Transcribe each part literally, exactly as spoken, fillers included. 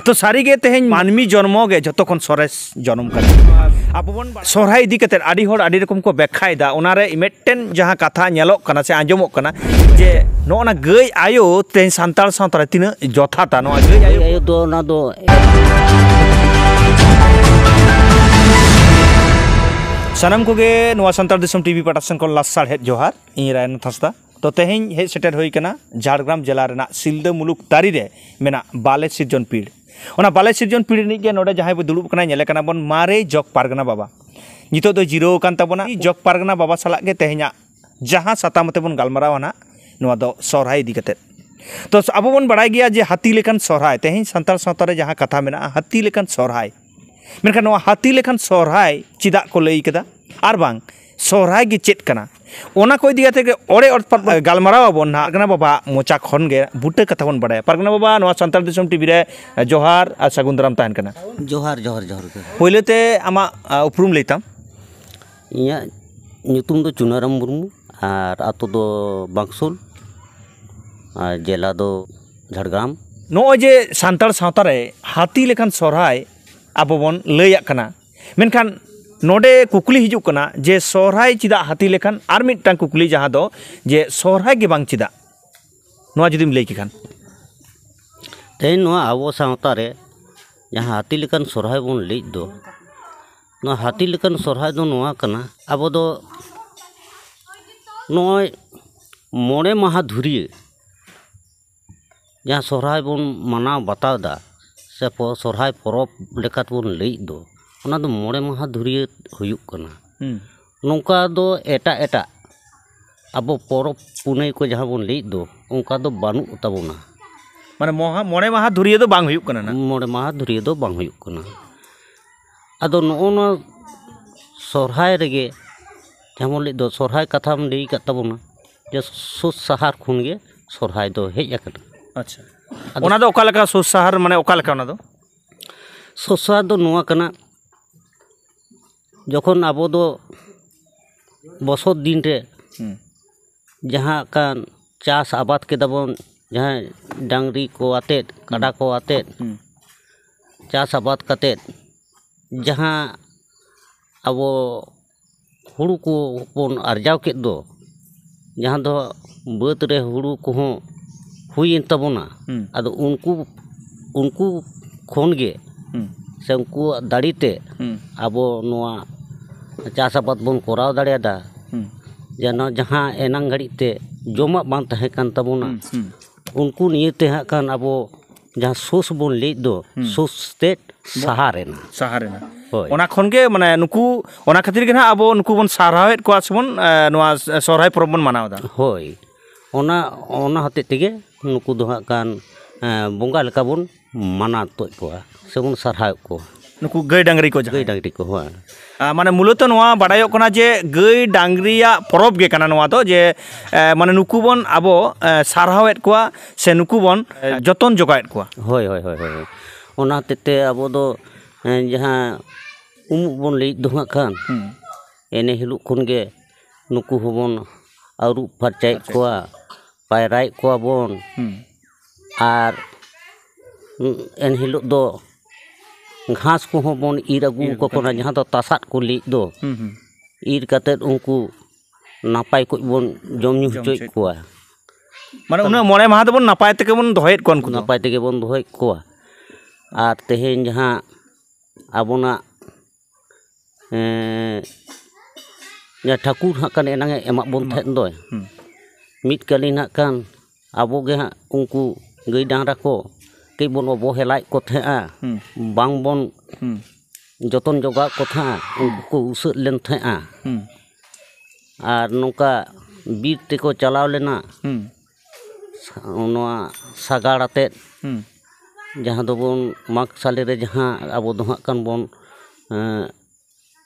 ᱛᱚ ᱥᱟᱹᱨᱤᱜᱮ ᱛᱮᱦᱮᱧ ᱢᱟᱹᱱᱢᱤ ᱡᱚᱱᱢᱚ ᱜᱮ ᱡᱷᱚᱛᱚ ᱠᱷᱚᱱ ᱥᱚᱨᱮᱥ ᱡᱚᱱᱚᱢ ᱠᱟᱱᱟ᱾ ᱟᱵᱚ ᱵᱚᱱ ᱥᱚᱨᱦᱟᱭ ᱤᱫᱤ ᱠᱟᱛᱮᱫ ᱟᱹᱰᱤ ᱦᱚᱲ ᱟᱹᱰᱤ ᱨᱚᱠᱚᱢ ᱠᱚ ᱵᱮᱠᱠᱷᱟᱭᱮᱫᱟ, ᱚᱱᱟᱨᱮ ᱢᱤᱫᱴᱮᱱ ᱡᱟᱦᱟᱸ ᱠᱟᱛᱷᱟ ᱧᱮᱞᱚᱜ ᱠᱟᱱᱟ ᱥᱮ ᱟᱸᱡᱚᱢᱚᱜ ᱠᱟᱱᱟ ᱡᱮ ᱱᱚᱜᱼᱚ ᱱᱟ ᱜᱟᱹᱭ ᱟᱭᱳ ᱛᱮᱦᱮᱧ ᱥᱟᱱᱛᱟᱲ ᱥᱟᱶᱛᱟ ᱨᱮ ᱛᱤᱱᱟᱹᱜ ᱡᱚᱛᱷᱟᱛᱟ, ᱱᱚᱣᱟ ᱜᱟᱹᱭ ᱟᱭᱳ ᱟᱭᱳ ᱫᱚ ᱚᱱᱟ ᱫᱚ ᱥᱟᱱᱟᱢ ᱠᱚᱜᱮ ᱱᱚᱣᱟ ᱥᱟᱱᱛᱟᱲ ᱫᱤᱥᱚᱢ ᱴᱤᱵᱷᱤ ᱯᱟᱦᱴᱟ ᱥᱮᱱ ᱠᱷᱚᱱ ᱞᱟᱥᱟᱲᱦᱮᱫ ᱡᱚᱦᱟᱨ᱾ ᱤᱧ ᱨᱟᱭᱱᱟᱛᱷ ᱦᱟᱸᱥᱫᱟ᱾ ᱛᱚ ᱛᱮᱦᱮᱧ ᱦᱮᱡ ᱥᱮᱴᱮᱨ ᱦᱩᱭ ᱠᱟᱱᱟ ᱡᱷᱟᱲᱜᱨᱟᱢ ᱡᱮᱞᱟ ᱨᱮᱱᱟᱜ ᱥᱤᱞᱫᱟᱹ ᱢᱩᱞᱩᱠ ᱛᱟᱹᱨᱤ ᱨᱮ ᱢᱮᱱᱟᱜ ᱵᱟᱞᱮ ᱥᱤᱨᱡᱚᱱ ᱯᱤᱲ᱾ ᱚᱱᱟ ᱵᱟᱞᱮ ᱥᱤᱨᱡᱚᱱ ᱯᱤᱲ ᱨᱤᱱᱤᱡ ᱜᱮ ᱱᱚᱰᱮ ᱡᱟᱦᱟᱸᱭ ᱵᱚ ᱫᱩᱲᱩᱵ ᱠᱟᱱᱟ, ᱧᱮᱞᱮ ᱠᱟᱱᱟ ᱵᱚᱱ ᱢᱟᱨᱮ ᱡᱚᱜᱽ ᱯᱟᱨᱜᱟᱱᱟ ᱵᱟᱵᱟ᱾ ᱱᱤᱛᱚᱜ ᱫᱚ ᱡᱤᱨᱟᱹᱣ ᱟᱠᱟᱱ ᱛᱟᱵᱚᱱᱟ᱾ ᱡᱚᱜᱽ ᱯᱟᱨᱜᱟᱱᱟ ᱵᱟᱵᱟ ᱥᱟᱞᱟᱜ ᱜᱮ ᱛᱮᱦᱮᱧᱟᱜ ᱡᱟᱦᱟᱸ ᱥᱟᱛᱟᱢ ᱟᱛᱮ ᱵᱚᱱ ᱜᱟᱞᱢᱟᱨᱟᱣᱟ ᱱᱟᱜ, ᱱᱚᱣᱟ ᱫᱚ ᱥᱚᱨᱦᱟᱭ ᱤᱫᱤ ᱠᱟᱛᱮᱫ᱾ ᱛᱚ ᱟᱵᱚ ᱵᱚᱱ ᱵᱟᱲᱟᱭ ᱜᱮᱭᱟ ᱡᱮ ᱦᱟᱹᱛᱤ ᱞᱮᱠᱟᱱ ᱥᱚᱨᱦᱟᱭ, ᱛᱮᱦᱮᱧ ᱥᱟᱱᱛᱟᱲ ᱥᱟᱶᱛᱟ ᱨᱮ ᱡᱟᱦᱟᱸ ᱠᱟᱛᱷᱟ ᱢᱮᱱᱟᱜᱼᱟ ᱦᱟᱹᱛᱤ ᱞᱮᱠᱟᱱ ᱥᱚᱨᱦᱟᱭ, ᱢᱮᱱᱠᱷᱟᱱ ᱱᱚᱣᱟ ᱦᱟᱹᱛᱤ ᱞᱮᱠᱟᱱ ᱥᱚᱨᱦᱟᱭ ᱪᱮᱫᱟᱜ ᱠᱚ ᱞᱟᱹᱭ ᱠᱟᱫᱟ, ᱟᱨ ᱵᱟᱝ ᱥᱚᱨᱦᱟᱭ ᱜᱮ ᱪᱮᱫ ᱠᱟᱱᱟ, ᱚᱱᱟ ᱠᱚ ᱤᱫᱤ ᱠᱟᱛᱮ ᱜᱮ ᱚᱲᱮ ᱚᱲᱯᱟᱛ ᱜᱟᱞᱢᱟᱨᱟᱣ ᱟᱵᱚᱱ ᱱᱟᱦᱟᱜ᱾ ᱯᱟᱨᱜᱟᱱᱟ ᱵᱟᱵᱟ ᱢᱚᱪᱟ ᱠᱷᱚᱱ ᱜᱮ ᱵᱩᱴᱟᱹ ᱠᱟᱛᱷᱟ ᱵᱚᱱ ᱵᱟᱲᱟᱭᱟ᱾ ᱯᱟᱨᱜᱟᱱᱟ ᱵᱟᱵᱟ, ᱱᱚᱣᱟ ᱥᱟᱱᱛᱟᱲ ᱫᱤᱥᱚᱢ ᱴᱤᱵᱷᱤ ᱨᱮ ᱡᱚᱦᱟᱨ ᱟᱨ ᱥᱟᱹᱜᱩᱱ ᱫᱟᱨᱟᱢ ᱛᱟᱦᱮᱱ ᱠᱟᱱᱟ᱾ ᱡᱚᱦᱟᱨ, ᱡᱚᱦᱟᱨ, ᱡᱚᱦᱟᱨ ᱜᱮ᱾ ᱯᱳᱭᱞᱳ ᱛᱮ ᱟᱢᱟᱜ, ᱟ, ᱩᱯᱨᱩᱢ ᱞᱟᱹᱭ ᱛᱟᱢ᱾ ᱤᱧᱟᱹᱜ ᱧᱩᱛᱩᱢ ᱫᱚ ᱪᱩᱱᱟᱨᱟᱢ ᱢᱩᱨᱢᱩ ᱟᱨ ᱟᱛᱳ ᱫᱚ ᱵᱟᱝᱥᱳᱞ ᱟᱨ ᱡᱮᱞᱟ ᱫᱚ ᱡᱷᱟᱲᱜᱨᱟᱢ᱾ ᱱᱚᱜᱼᱚᱭ ᱡᱮ ᱥᱟᱱᱛᱟᱲ ᱥᱟᱶᱛᱟ ᱨᱮ ᱦᱟᱹᱛᱤ ᱞᱮᱠᱟᱱ ᱥᱚᱨᱦᱟᱭ ᱟᱵᱚ ᱵᱚᱱ ᱞᱟᱹᱭᱟᱜ ᱠᱟᱱᱟ, ᱢᱮᱱᱠᱷᱟᱱ ᱱᱚᱰᱮ ᱠᱩᱠᱞᱤ ᱦᱤᱡᱩᱜ ᱠᱟᱱᱟ ᱡᱮ ᱥᱚᱨᱦᱟᱭ ᱪᱮᱫᱟᱜ ᱦᱟᱹᱛᱤ ᱞᱮᱠᱟᱱ, ᱟᱨ ᱢᱤᱫᱴᱟᱝ ᱠᱩᱠᱞᱤ ᱡᱟᱦᱟᱸ ᱫᱚ ᱡᱮ ᱥᱚᱨᱦᱟᱭ ᱜᱮ ᱵᱟᱝ ᱪᱮᱫᱟᱜ, ᱱᱚᱣᱟ ᱡᱩᱫᱤᱢ ᱞᱟᱹᱭ ᱠᱮ ᱠᱷᱟᱱ᱾ ᱛᱮᱦᱮᱧ ᱱᱚᱣᱟ ᱟᱵᱚ ᱥᱟᱶᱛᱟ ᱨᱮ ᱡᱟᱦᱟᱸ ᱦᱟᱹᱛᱤ ᱞᱮᱠᱟᱱ ᱥᱚᱨᱦᱟᱭ ᱵᱚᱱ ᱞᱟᱹᱭᱮᱫ ᱫᱚ, ᱱᱚᱣᱟ ᱦᱟᱹᱛᱤ ᱞᱮᱠᱟᱱ ᱥᱚᱨᱦᱟᱭ ᱫᱚ ᱱᱚᱣᱟ ᱠᱟᱱᱟ, ᱟᱵᱚ ᱫᱚ ᱱᱚᱜᱼᱚᱭ ᱢᱚᱬᱮ ᱢᱟᱦᱟ ᱫᱷᱩᱨᱭᱟᱹ ᱡᱟᱦᱟᱸ ᱥᱚᱨᱦᱟᱭ ᱵᱚᱱ ᱢᱟᱱᱟᱣ ᱵᱟᱛᱟᱣ ᱮᱫᱟ, ᱥᱮ ᱯᱚ-, ᱥᱚᱨᱦᱟᱭ ᱯᱚᱨᱚᱵᱽ ᱞᱮᱠᱟᱛᱮᱵᱚᱱ ᱞᱟᱹᱭᱮᱫ ᱫᱚ, ᱚᱱᱟ ᱫᱚ ᱢᱚᱬᱮ ᱢᱟᱦᱟ ᱫᱷᱩᱨᱭᱟᱹ ᱦᱩᱭᱩᱜ ᱠᱟᱱᱟ᱾ ᱦᱩᱸ᱾ ᱱᱚᱝᱠᱟ ᱫᱚ ᱮᱴᱟᱜ ᱮᱴᱟᱜ ᱟᱵᱚ ᱯᱚᱨᱚᱵᱽ ᱯᱩᱱᱟᱹᱭ ᱠᱚ ᱡᱟᱦᱟᱸ ᱵᱚᱱ ᱞᱟᱹᱭᱮᱫ ᱫᱚ, ᱚᱱᱠᱟ ᱫᱚ ᱵᱟᱹᱱᱩᱜ ᱛᱟᱵᱚᱱᱟ᱾ ᱢᱟᱱᱮ ᱢᱚᱦᱟ-, ᱢᱚᱬᱮ ᱢᱟᱦᱟ ᱫᱷᱩᱨᱭᱟᱹ ᱫᱚ ᱵᱟᱝ ᱦᱩᱭᱩᱜ ᱠᱟᱱᱟ ᱱᱟᱜ᱾ ᱢᱚᱬᱮ ᱢᱟᱦᱟ ᱫᱷᱩᱨᱭᱟᱹ ᱫᱚ ᱵᱟᱝ ᱦᱩᱭᱩᱜ ᱠᱟᱱᱟ᱾ ᱟᱫᱚ ᱱᱚᱜᱼᱚ ᱱᱚᱣᱟ ᱥᱚᱨᱦᱟᱭ ᱨᱮᱜᱮ, ᱡᱟᱦᱟᱸ ᱵᱚᱱ ᱞᱟᱹᱭᱮᱫ ᱫᱚ, ᱥᱚᱨᱦᱟᱭ ᱠᱟᱛᱷᱟᱢ ᱞᱟᱹᱭ ᱟᱠᱟᱫ ᱛᱟᱵᱚᱱᱟ, ᱡᱮ ᱥᱩᱥ ᱥᱟᱦᱟᱨ ᱠᱷᱚᱱ ᱜᱮ ᱥᱚᱨᱦᱟᱭ ᱫᱚ ᱦᱮᱡ ᱟᱠᱟᱱᱟ᱾ ᱟᱪᱪᱷᱟ᱾ ᱟᱫᱚ ᱚᱱᱟ ᱫᱚ ᱚᱠᱟ ᱞᱮᱠᱟ ᱥᱩᱥ ᱥᱟᱦᱟᱨ, ᱢᱟᱱᱮ ᱚᱠᱟ ᱞᱮᱠᱟ ᱚᱱᱟ ᱫᱚ? ᱥᱩᱥ ᱥᱟᱦᱟᱨ ᱫᱚ ᱱᱚᱣᱟ ᱠᱟᱱᱟ, ᱡᱚᱠᱷᱚᱱ ᱟᱵᱚ ᱫᱚ ᱵᱚᱥᱚᱛ ᱫᱤᱱ ᱨᱮ ᱦᱩᱸ᱾ ᱡᱟᱦᱟᱸ ᱠᱟᱱ ᱪᱟᱥ ᱟᱵᱟᱫ ᱠᱮᱫᱟ ᱵᱚᱱ, ᱡᱟᱦᱟᱸ ᱰᱟᱝᱨᱤ ᱠᱚ ᱟᱛᱮᱫ, ᱠᱟᱰᱟ ᱠᱚ ᱟᱛᱮᱫ, ᱦᱩᱸ᱾ ᱪᱟᱥ ᱟᱵᱟᱫ ᱠᱟᱛᱮᱫ ᱡᱟᱦᱟᱸ ᱟᱵᱚ ᱦᱩᱲᱩ ᱠᱚᱵᱚᱱ ᱟᱨᱡᱟᱣ ᱠᱮᱫ ᱫᱚ, ᱡᱟᱦᱟᱸ ᱫᱚ ᱵᱟᱹᱫᱽ ᱨᱮ ᱦᱩᱲᱩ ᱠᱚᱦᱚᱸ ᱦᱩᱭᱮᱱ ᱛᱟᱵᱚᱱᱟ, ᱦᱩᱸ᱾ ᱟᱫᱚ ᱩᱱᱠᱩ, ᱩᱱᱠᱩ ᱠᱷᱚᱱ ᱜᱮ ᱦᱩᱸ᱾ ᱥᱮ ᱩᱱᱠᱩᱣᱟᱜ ᱫᱟᱲᱮ ᱛᱮ ᱦᱩᱸ᱾ ᱟᱵᱚ ᱱᱚᱣᱟ ᱪᱟᱥ ᱟᱵᱟᱫ ᱵᱚᱱ ᱠᱚᱨᱟᱣ ᱫᱟᱲᱮᱭᱟᱫᱟ᱾ ᱦᱩᱸ᱾ ᱡᱮᱱᱚ ᱡᱟᱦᱟᱸ ᱮᱱᱟᱝ ᱜᱷᱟᱹᱲᱤᱡ ᱛᱮ ᱡᱚᱢᱟᱜ ᱵᱟᱝ ᱛᱟᱦᱮᱸ ᱠᱟᱱ ᱛᱟᱵᱚᱱᱟ, ᱦᱩᱸ, ᱦᱩᱸ᱾ ᱩᱱᱠᱩ ᱱᱤᱭᱮ ᱛᱮ ᱦᱟᱸᱜ ᱠᱷᱟᱱ ᱟᱵᱚ ᱡᱟᱦᱟᱸ ᱥᱳᱨᱥ ᱵᱚᱱ ᱞᱟᱹᱭᱮᱫ ᱫᱚ, ᱦᱩᱸ᱾ ᱥᱳᱨᱥ ᱛᱮᱫ ᱥᱟᱦᱟᱨ ᱮᱱᱟ᱾ ᱥᱟᱦᱟᱨ ᱮᱱᱟ᱾ ᱦᱳᱭ᱾ ᱚᱱᱟ ᱠᱷᱚᱱ ᱜᱮ, ᱢᱟᱱᱮ, ᱱᱩᱠᱩ, ᱚᱱᱟ ᱠᱷᱟᱹᱛᱤᱨ ᱜᱮ ᱱᱟᱦᱟᱜ ᱟᱵᱚ ᱱᱩᱠᱩ ᱵᱚᱱ ᱥᱟᱨᱦᱟᱣᱮᱫ ᱠᱚᱣᱟ ᱥᱮᱵᱚᱱ, ᱮ, ᱱᱚᱣᱟ ᱥᱚᱦᱨᱟᱭ ᱯᱚᱨᱚᱵᱽ ᱵᱚᱱ ᱢᱟᱱᱟᱣ ᱮᱫᱟ᱾ ᱦᱳᱭ, ᱚᱱᱟ, ᱚᱱᱟ ᱦᱚᱛᱮᱡ ᱛᱮᱜᱮ ᱱᱩᱠᱩ ᱫᱚ ᱦᱟᱸᱜ ᱠᱷᱟᱱ, ᱮ, ᱵᱚᱸᱜᱟ ᱞᱮᱠᱟ ᱵᱚᱱ ᱢᱟᱱᱟᱣ ᱛᱚᱡ ᱠᱚᱣᱟ ᱥᱮᱵᱚᱱ ᱥᱟᱨᱦᱟᱣᱮᱫ ᱠᱚᱣᱟ᱾ ᱱᱩᱠᱩ ᱜᱟᱹᱭ ᱰᱟᱝᱨᱤ ᱠᱚ ᱡᱟᱦᱟᱸᱭ? ᱜᱟᱹᱭ ᱰᱟᱝᱨᱤ ᱠᱚ, ᱦᱳᱭ᱾ ᱟ, ᱢᱟᱱᱮ, ᱢᱩᱞᱚᱛᱚ ᱱᱚᱣᱟ ᱵᱟᱰᱟᱭᱚᱜ ᱠᱟᱱᱟ ᱡᱮ ᱜᱟᱹᱭ ᱰᱟᱝᱨᱤᱭᱟᱜ ᱯᱚᱨᱚᱵᱽ ᱜᱮ ᱠᱟᱱᱟ ᱱᱚᱣᱟ ᱫᱚ, ᱡᱮ, ᱮ, ᱢᱟᱱᱮ, ᱱᱩᱠᱩ ᱵᱚᱱ ᱟᱵᱚ, ᱮ, ᱥᱟᱨᱦᱟᱣᱮᱫ ᱠᱚᱣᱟ ᱥᱮ ᱱᱩᱠᱩ ᱵᱚᱱ, ᱮ, ᱡᱚᱛᱚᱱ ᱡᱚᱜᱟᱣᱮᱫ ᱠᱚᱣᱟ᱾ ᱦᱳᱭ, ᱦᱳᱭ, ᱦᱳᱭ, ᱦᱳᱭ᱾ ᱚᱱᱟ ᱦᱚᱛᱮᱡ ᱛᱮ ᱟᱵᱚ ᱫᱚ, ᱮ, ᱡᱟᱦᱟᱸ ᱩᱢᱩᱜ ᱵᱚᱱ ᱞᱟᱹᱭᱮᱫ ᱫᱚ ᱦᱟᱸᱜ ᱠᱷᱟᱱ, ᱦᱩᱸ᱾ ᱮᱱᱮ ᱦᱤᱞᱳᱜ ᱠᱷᱚᱱ ᱜᱮ ᱱᱩᱠᱩ ᱦᱚᱸᱵᱚᱱ ᱟᱹᱨᱩᱵ ᱯᱷᱟᱨᱪᱟᱭᱮᱫ ᱯᱷᱟᱨᱪᱟᱭᱮᱫ ᱠᱚᱣᱟ, ᱠᱚᱣᱟ᱾ ᱯᱟᱭᱨᱟᱭᱮᱫ ᱠᱚᱣᱟ ᱵᱚᱱ᱾ ᱦᱩᱸ᱾ ᱟᱨ ᱮᱱ ᱦᱤᱞᱳᱜ ᱫᱚ ᱜᱷᱟᱥ ᱠᱚᱦᱚᱸ ᱵᱚᱱ ᱤᱨ ᱟᱹᱜᱩ ᱤᱨ ᱟᱠᱚ ᱟᱹᱜᱩ ᱠᱟᱱᱟ, ᱠᱟᱛᱮ᱾ ᱡᱟᱦᱟᱸ ᱫᱚ ᱛᱟᱥᱟᱫ ᱠᱚ ᱞᱟᱹᱭᱮᱫ ᱫᱚ᱾ ᱦᱩᱸ, ᱦᱩᱸ᱾ ᱤᱨ ᱠᱟᱛᱮᱫ ᱩᱱᱠᱩ ᱱᱟᱯᱟᱭ ᱠᱚᱡ ᱵᱚᱱ ᱡᱚᱢ ᱧᱩ ᱡᱚᱢ ᱦᱚᱪᱚᱭᱮᱫ ᱦᱚᱪᱚᱭᱮᱫ ᱠᱚᱣᱟ᱾ ᱢᱟᱱᱮ, ᱩᱱᱟᱹᱜ ᱢᱚᱬᱮ ᱢᱟᱦᱟ ᱫᱚᱵᱚᱱ ᱱᱟᱯᱟᱭ ᱛᱮᱜᱮ ᱵᱚᱱ ᱫᱚᱦᱚᱭᱮᱫ ᱠᱚᱣᱟ ᱩᱱᱠᱩ ᱫᱚ᱾ ᱱᱟᱯᱟᱭ ᱛᱮᱜᱮ ᱵᱚᱱ ᱫᱚᱦᱚᱭᱮᱫ ᱠᱚᱣᱟ᱾ ᱟᱨ ᱛᱮᱦᱮᱧ ᱡᱟᱦᱟᱸ ᱟᱵᱚᱱᱟᱜ, ᱮᱸ, ᱡᱟᱦᱟᱸ ᱴᱷᱟᱹᱠᱩᱨ ᱦᱟᱸᱜ ᱠᱷᱟᱱ ᱮᱱᱟᱝ ᱮ ᱮᱢᱟᱜ ᱵᱚᱱ ᱮᱢᱟᱜ᱾ ᱛᱟᱦᱮᱸᱫ ᱫᱚᱭ, ᱦᱩᱸ᱾ ᱢᱤᱫ ᱠᱟᱹᱞᱤᱱ ᱦᱟᱸᱜ ᱠᱷᱟᱱ ᱟᱵᱚ ᱜᱮ ᱦᱟᱸᱜ ᱩᱱᱠᱩ ᱜᱟᱹᱭ ᱰᱟᱝᱨᱟ ᱠᱚ ᱠᱟᱹᱡ ᱵᱚᱱ ᱚᱵᱚᱦᱮᱞᱟᱭᱮᱫ ᱠᱚ ᱛᱟᱦᱮᱸᱜᱼᱟ, ᱦᱩᱸ᱾ ᱵᱟᱝ ᱵᱚᱱ ᱦᱩᱸ᱾ ᱡᱚᱛᱚᱱ ᱡᱚᱜᱟᱣ ᱠᱚ ᱛᱟᱦᱮᱸᱜᱼᱟ, ᱦᱩᱸ᱾ ᱩᱱᱠᱩ ᱠᱚ ᱩᱥᱟᱹᱫ ᱞᱮᱱ ᱛᱟᱦᱮᱸᱜᱼᱟ᱾ ᱦᱩᱸ᱾ ᱟᱨ ᱱᱚᱝᱠᱟ ᱵᱤᱨ ᱛᱮᱠᱚ ᱪᱟᱞᱟᱣ ᱞᱮᱱᱟ, ᱦᱩᱸ᱾ ᱥᱟ-, ᱱᱚᱣᱟ ᱥᱟᱜᱟᱲ ᱟᱛᱮᱫ, ᱦᱩᱸ᱾ ᱡᱟᱦᱟᱸ ᱫᱚᱵᱚᱱ ᱢᱟᱜᱽ ᱥᱟᱞᱮ ᱨᱮ ᱡᱟᱦᱟᱸ ᱟᱵᱚ ᱫᱚ ᱦᱟᱸᱜ ᱠᱷᱟᱱ ᱵᱚᱱ, ᱮᱸ,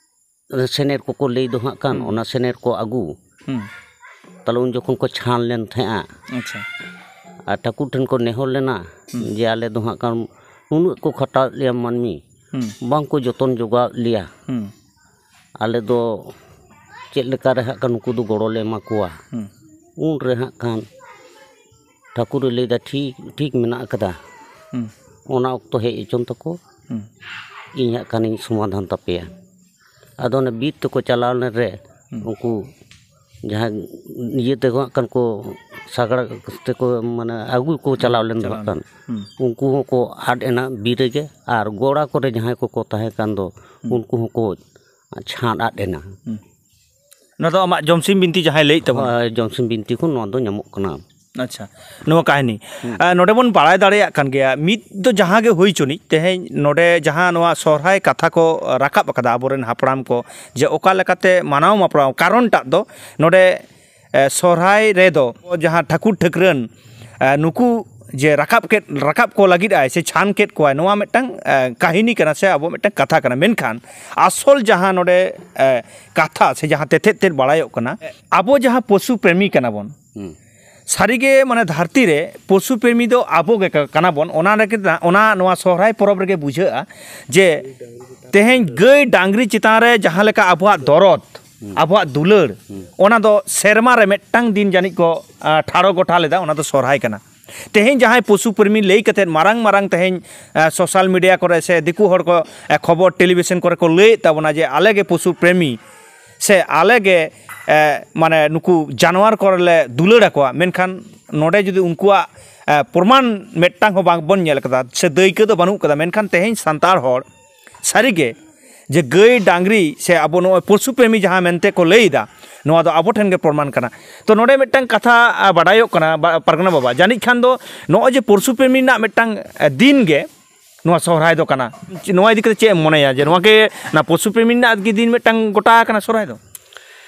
ᱥᱮᱱᱮᱨ ᱠᱚᱠᱚ ᱞᱟᱹᱭ ᱫᱚ ᱦᱟᱸᱜ ᱠᱷᱟᱱ, ᱦᱩᱸ᱾ ᱚᱱᱟ ᱥᱮᱱᱮᱨ ᱠᱚ ᱟᱹᱜᱩ᱾ ᱦᱩᱸ᱾ ᱛᱟᱦᱞᱮ ᱩᱱ ᱡᱚᱠᱷᱚᱱ ᱠᱚ ᱪᱷᱟᱱ ᱞᱮᱱ ᱛᱟᱦᱮᱸᱜᱼᱟ᱾ ᱟᱪᱪᱷᱟ᱾ ᱟᱨ ᱴᱷᱟᱹᱠᱩᱨ ᱴᱷᱮᱱ ᱠᱚ ᱱᱮᱦᱚᱨ ᱞᱮᱱᱟ, ᱦᱩᱸ᱾ ᱡᱮ ᱟᱞᱮ ᱫᱚ ᱦᱟᱸᱜ ᱠᱷᱟᱱ ᱱᱩᱱᱟᱹᱜ ᱠᱚ ᱠᱷᱟᱴᱟᱣᱮᱫ ᱞᱮᱭᱟ ᱢᱟᱹᱱᱢᱤ, ᱦᱩᱸ᱾ ᱵᱟᱝ ᱠᱚ ᱡᱚᱛᱚᱱ ᱡᱚᱜᱟᱣᱮᱫ ᱞᱮᱭᱟ᱾ ᱦᱩᱸ᱾ ᱟᱞᱮ ᱫᱚ ᱪᱮᱫ ᱞᱮᱠᱟ ᱨᱮ ᱦᱟᱸᱜ ᱠᱷᱟᱱ ᱱᱩᱠᱩ ᱫᱚ ᱜᱚᱲᱚ ᱞᱮ ᱮᱢᱟ ᱠᱚᱣᱟ? ᱦᱩᱸ᱾ ᱩᱱ ᱨᱮ ᱦᱟᱸᱜ ᱠᱷᱟᱱ ᱴᱷᱟᱹᱠᱩᱨᱮ ᱞᱟᱹᱭᱫᱟ, "ᱴᱷᱤᱠ, ᱴᱷᱤᱠ ᱢᱮᱱᱟᱜ ᱟᱠᱟᱫᱟ᱾" ᱦᱩᱸ᱾ ᱚᱱᱟ ᱚᱠᱛᱚ ᱦᱮᱡ ᱦᱚᱪᱚᱱ ᱛᱟᱠᱚ᱾ ᱤᱧ ᱦᱟᱸᱜ ᱠᱷᱟᱱᱤᱧ ᱥᱚᱢᱟᱫᱷᱟᱱ ᱛᱟᱯᱮᱭᱟ᱾ ᱟᱫᱚ ᱚᱱᱮ ᱵᱤᱨ ᱛᱮᱠᱚ ᱪᱟᱞᱟᱣ ᱞᱮᱱ ᱨᱮ ᱩᱱᱠᱩ ᱡᱟᱦᱟᱸᱭ ᱤᱭᱟᱹ ᱛᱮᱠᱚ ᱦᱟᱸᱜ ᱠᱷᱟᱱ ᱠᱚ ᱥᱟᱜᱟᱲ ᱛᱮᱠᱚ ᱢᱟᱱᱮ ᱟᱹᱜᱩ ᱠᱚ ᱪᱟᱞᱟᱣ ᱞᱮᱱ ᱫᱚ ᱦᱟᱸᱜ ᱠᱷᱟᱱ ᱩᱱᱠᱩ ᱦᱚᱸᱠᱚ ᱟᱫ ᱮᱱᱟ ᱵᱤᱨ ᱨᱮᱜᱮ, ᱟᱨ ᱜᱚᱲᱟ ᱠᱚᱨᱮ ᱡᱟᱦᱟᱸᱭ ᱠᱚᱠᱚ ᱛᱟᱦᱮᱸ ᱠᱟᱱ ᱫᱚ ᱩᱱᱠᱩ ᱦᱚᱸᱠᱚ ᱪᱷᱟᱱ ᱟᱫ ᱮᱱᱟ᱾ ᱱᱚᱣᱟ ᱫᱚ ᱟᱢᱟᱜ ᱡᱚᱢᱥᱤᱢ ᱵᱤᱱᱛᱤ ᱡᱟᱦᱟᱸᱭ ᱞᱟᱹᱭᱮᱫ ᱛᱟᱵᱚᱱᱟ᱾ ᱦᱳᱭ, ᱡᱚᱢᱥᱤᱢ ᱵᱤᱱᱛᱤ ᱠᱷᱚᱱ ᱱᱚᱣᱟ ᱫᱚ ᱧᱟᱢᱚᱜ ᱠᱟᱱᱟ᱾ ᱟᱪᱪᱷᱟ, ᱱᱚᱣᱟ ᱠᱟᱹᱦᱱᱤ ᱟᱨ ᱱᱚᱰᱮ ᱵᱚᱱ ᱵᱟᱲᱟᱭ ᱫᱟᱲᱮᱭᱟᱜ ᱠᱟᱱ ᱜᱮᱭᱟ, ᱢᱤᱫ ᱫᱚ ᱡᱟᱦᱟᱸ ᱜᱮ ᱦᱩᱭ ᱪᱚᱱᱤᱡ, ᱛᱮᱦᱮᱧ ᱱᱚᱰᱮ ᱡᱟᱦᱟᱸ ᱱᱚᱣᱟ ᱥᱚᱦᱨᱟᱭ ᱠᱟᱛᱷᱟ ᱠᱚ ᱨᱟᱠᱟᱵ ᱟᱠᱟᱫᱟ ᱟᱵᱚᱨᱮᱱ ᱦᱟᱯᱲᱟᱢ ᱠᱚ, ᱡᱮ ᱚᱠᱟ ᱞᱮᱠᱟᱛᱮ ᱢᱟᱱᱟᱣ ᱢᱟᱯᱲᱟᱣ, ᱠᱟᱨᱚᱱᱴᱟᱜ ᱫᱚ ᱱᱚᱰᱮ ᱮ, ᱥᱚᱦᱨᱟᱭ ᱨᱮᱫᱚ ᱡᱟᱦᱟᱸ ᱴᱷᱟᱹᱠᱩᱨ ᱴᱷᱟᱹᱠᱨᱟᱹᱱ ᱮ, ᱱᱩᱠᱩ ᱡᱮ ᱨᱟᱠᱟᱵ ᱠᱮᱫ, ᱨᱟᱠᱟᱵ ᱠᱚ ᱞᱟᱹᱜᱤᱫ ᱟᱭ ᱥᱮ ᱪᱷᱟᱱ ᱠᱮᱫ ᱠᱚᱣᱟᱭ, ᱱᱚᱣᱟ ᱢᱤᱫᱴᱟᱝ ᱮ, ᱠᱟᱹᱦᱱᱤ ᱠᱟᱱᱟ ᱥᱮ ᱟᱵᱚ ᱢᱤᱫᱴᱟᱝ ᱠᱟᱛᱷᱟ ᱠᱟᱱᱟ᱾ ᱢᱮᱱᱠᱷᱟᱱ ᱟᱥᱚᱞ ᱡᱟᱦᱟᱸ ᱱᱚᱰᱮ ᱮ, ᱠᱟᱛᱷᱟ ᱥᱮ ᱡᱟᱦᱟᱸ ᱛᱮᱛᱮᱫ ᱛᱮᱫ ᱵᱟᱲᱟᱭᱚᱜ ᱠᱟᱱᱟ, ᱟᱵᱚ ᱡᱟᱦᱟᱸ ᱯᱚᱥᱩ ᱯᱨᱮᱢᱤ ᱠᱟᱱᱟ ᱵᱚᱱ, ᱥᱟᱹᱨᱤᱜᱮ ᱢᱟᱱᱮ ᱫᱷᱟᱹᱨᱛᱤ ᱨᱮ ᱯᱚᱥᱩ ᱯᱨᱮᱢᱤ ᱫᱚ ᱟᱵᱚ ᱜᱮ ᱠᱟ-, ᱠᱟᱱᱟ ᱵᱚᱱ᱾ ᱚᱱᱟ ᱨᱮᱜᱮ ᱫᱟ-, ᱚᱱᱟ ᱱᱚᱣᱟ ᱥᱚᱦᱨᱟᱭ ᱯᱚᱨᱚᱵᱽ ᱨᱮᱜᱮ ᱵᱩᱡᱷᱟᱹᱜᱼᱟ ᱡᱮ ᱛᱮᱦᱮᱧ ᱜᱟᱹᱭ ᱰᱟᱝᱨᱤ ᱪᱮᱛᱟᱱ ᱨᱮ ᱡᱟᱦᱟᱸ ᱞᱮᱠᱟ ᱟᱵᱚᱣᱟᱜ ᱫᱚᱨᱚᱫ, ᱟᱵᱚᱣᱟᱜ ᱫᱩᱞᱟᱹᱲ, ᱚᱱᱟ ᱫᱚ ᱥᱮᱨᱢᱟ ᱨᱮ ᱢᱤᱫᱴᱟᱝ ᱫᱤᱱ ᱡᱟᱹᱱᱤᱡ ᱠᱚ ᱟ, ᱴᱷᱟᱲᱚ ᱜᱚᱴᱟ ᱞᱮᱫᱟ, ᱚᱱᱟ ᱫᱚ ᱥᱚᱦᱨᱟᱭ ᱠᱟᱱᱟ᱾ ᱛᱮᱦᱮᱧ ᱡᱟᱦᱟᱸᱭ ᱯᱚᱥᱩ ᱯᱨᱮᱢᱤ ᱞᱟᱹᱭ ᱠᱟᱛᱮᱫ ᱢᱟᱨᱟᱝ ᱢᱟᱨᱟᱝ ᱛᱮᱦᱮᱧ ᱟ, ᱥᱳᱥᱟᱞ ᱢᱤᱰᱤᱭᱟ ᱠᱚᱨᱮ ᱥᱮ ᱫᱤᱠᱩ ᱦᱚᱲ ᱠᱚ ᱟ, ᱠᱷᱚᱵᱚᱨ ᱴᱮᱞᱤᱵᱷᱤᱥᱚᱱ ᱠᱚᱨᱮ ᱠᱚ ᱞᱟᱹᱭᱮᱫ ᱛᱟᱵᱚᱱᱟ ᱡᱮ ᱟᱞᱮ ᱜᱮ ᱯᱚᱥᱩ ᱯᱨᱮᱢᱤ ᱥᱮ ᱟᱞᱮ ᱜᱮ ᱮ, ᱢᱟᱱᱮ ᱱᱩᱠᱩ ᱡᱟᱱᱣᱟᱨ ᱠᱚᱨᱮ ᱞᱮ ᱫᱩᱞᱟᱹᱲ ᱟᱠᱚᱣᱟ, ᱢᱮᱱᱠᱷᱟᱱ ᱱᱚᱰᱮ ᱡᱩᱫᱤ ᱩᱱᱠᱩᱣᱟᱜ ᱮ, ᱯᱨᱚᱢᱟᱱ ᱢᱤᱫᱴᱟᱝ ᱦᱚᱸ ᱵᱟᱝ ᱵᱚᱱ ᱧᱮᱞ ᱠᱟᱫᱟ ᱥᱮ ᱫᱟᱹᱭᱠᱟᱹ ᱫᱚ ᱵᱟᱹᱱᱩᱜ ᱠᱟᱫᱟ᱾ ᱢᱮᱱᱠᱷᱟᱱ ᱛᱮᱦᱮᱧ ᱥᱟᱱᱛᱟᱲ ᱦᱚᱲ ᱥᱟᱹᱨᱤᱜᱮ ᱡᱮ ᱜᱟᱹᱭ ᱰᱟᱝᱨᱤ ᱥᱮ ᱟᱵᱚ ᱱᱚᱜᱼᱚᱭ ᱯᱚᱥᱩ ᱯᱨᱮᱢᱤ ᱡᱟᱦᱟᱸ ᱢᱮᱱᱛᱮ ᱠᱚ ᱞᱟᱹᱭ ᱮᱫᱟ, ᱱᱚᱣᱟ ᱫᱚ ᱟᱵᱚ ᱴᱷᱮᱱ ᱜᱮ ᱯᱨᱚᱢᱟᱱ ᱠᱟᱱᱟ᱾ ᱛᱚ ᱱᱚᱰᱮ ᱢᱤᱫᱴᱟᱝ ᱠᱟᱛᱷᱟ ᱟ, ᱵᱟᱰᱟᱭᱚᱜ ᱠᱟᱱᱟ ᱵᱟ-, ᱯᱟᱨᱜᱟᱱᱟ ᱵᱟᱵᱟ, ᱡᱟᱹᱱᱤᱡ ᱠᱷᱟᱱ ᱫᱚ ᱱᱚᱜᱼᱚᱭ ᱡᱮ ᱯᱚᱥᱩ ᱯᱨᱮᱢᱤ ᱨᱮᱱᱟᱜ ᱢᱤᱫᱴᱟᱝ ᱟ, ᱫᱤᱱ ᱜᱮ ᱱᱚᱣᱟ ᱥᱚᱦᱨᱟᱭ ᱫᱚ ᱠᱟᱱᱟ᱾ ᱱᱚᱣᱟ ᱤᱫᱤ ᱠᱟᱛᱮ ᱪᱮᱫ ᱮᱢ ᱢᱚᱱᱮᱭᱟ ᱡᱮ ᱱᱚᱣᱟ ᱜᱮ ᱚᱱᱟ ᱯᱚᱥᱩ ᱯᱨᱮᱢᱤ ᱨᱮᱱᱟᱜ ᱜᱮ ᱫᱤᱱ ᱢᱤᱫᱴᱟᱝ ᱜᱚᱴᱟ ᱟᱠᱟᱱᱟ ᱥᱚᱦᱨᱟᱭ ᱫᱚ?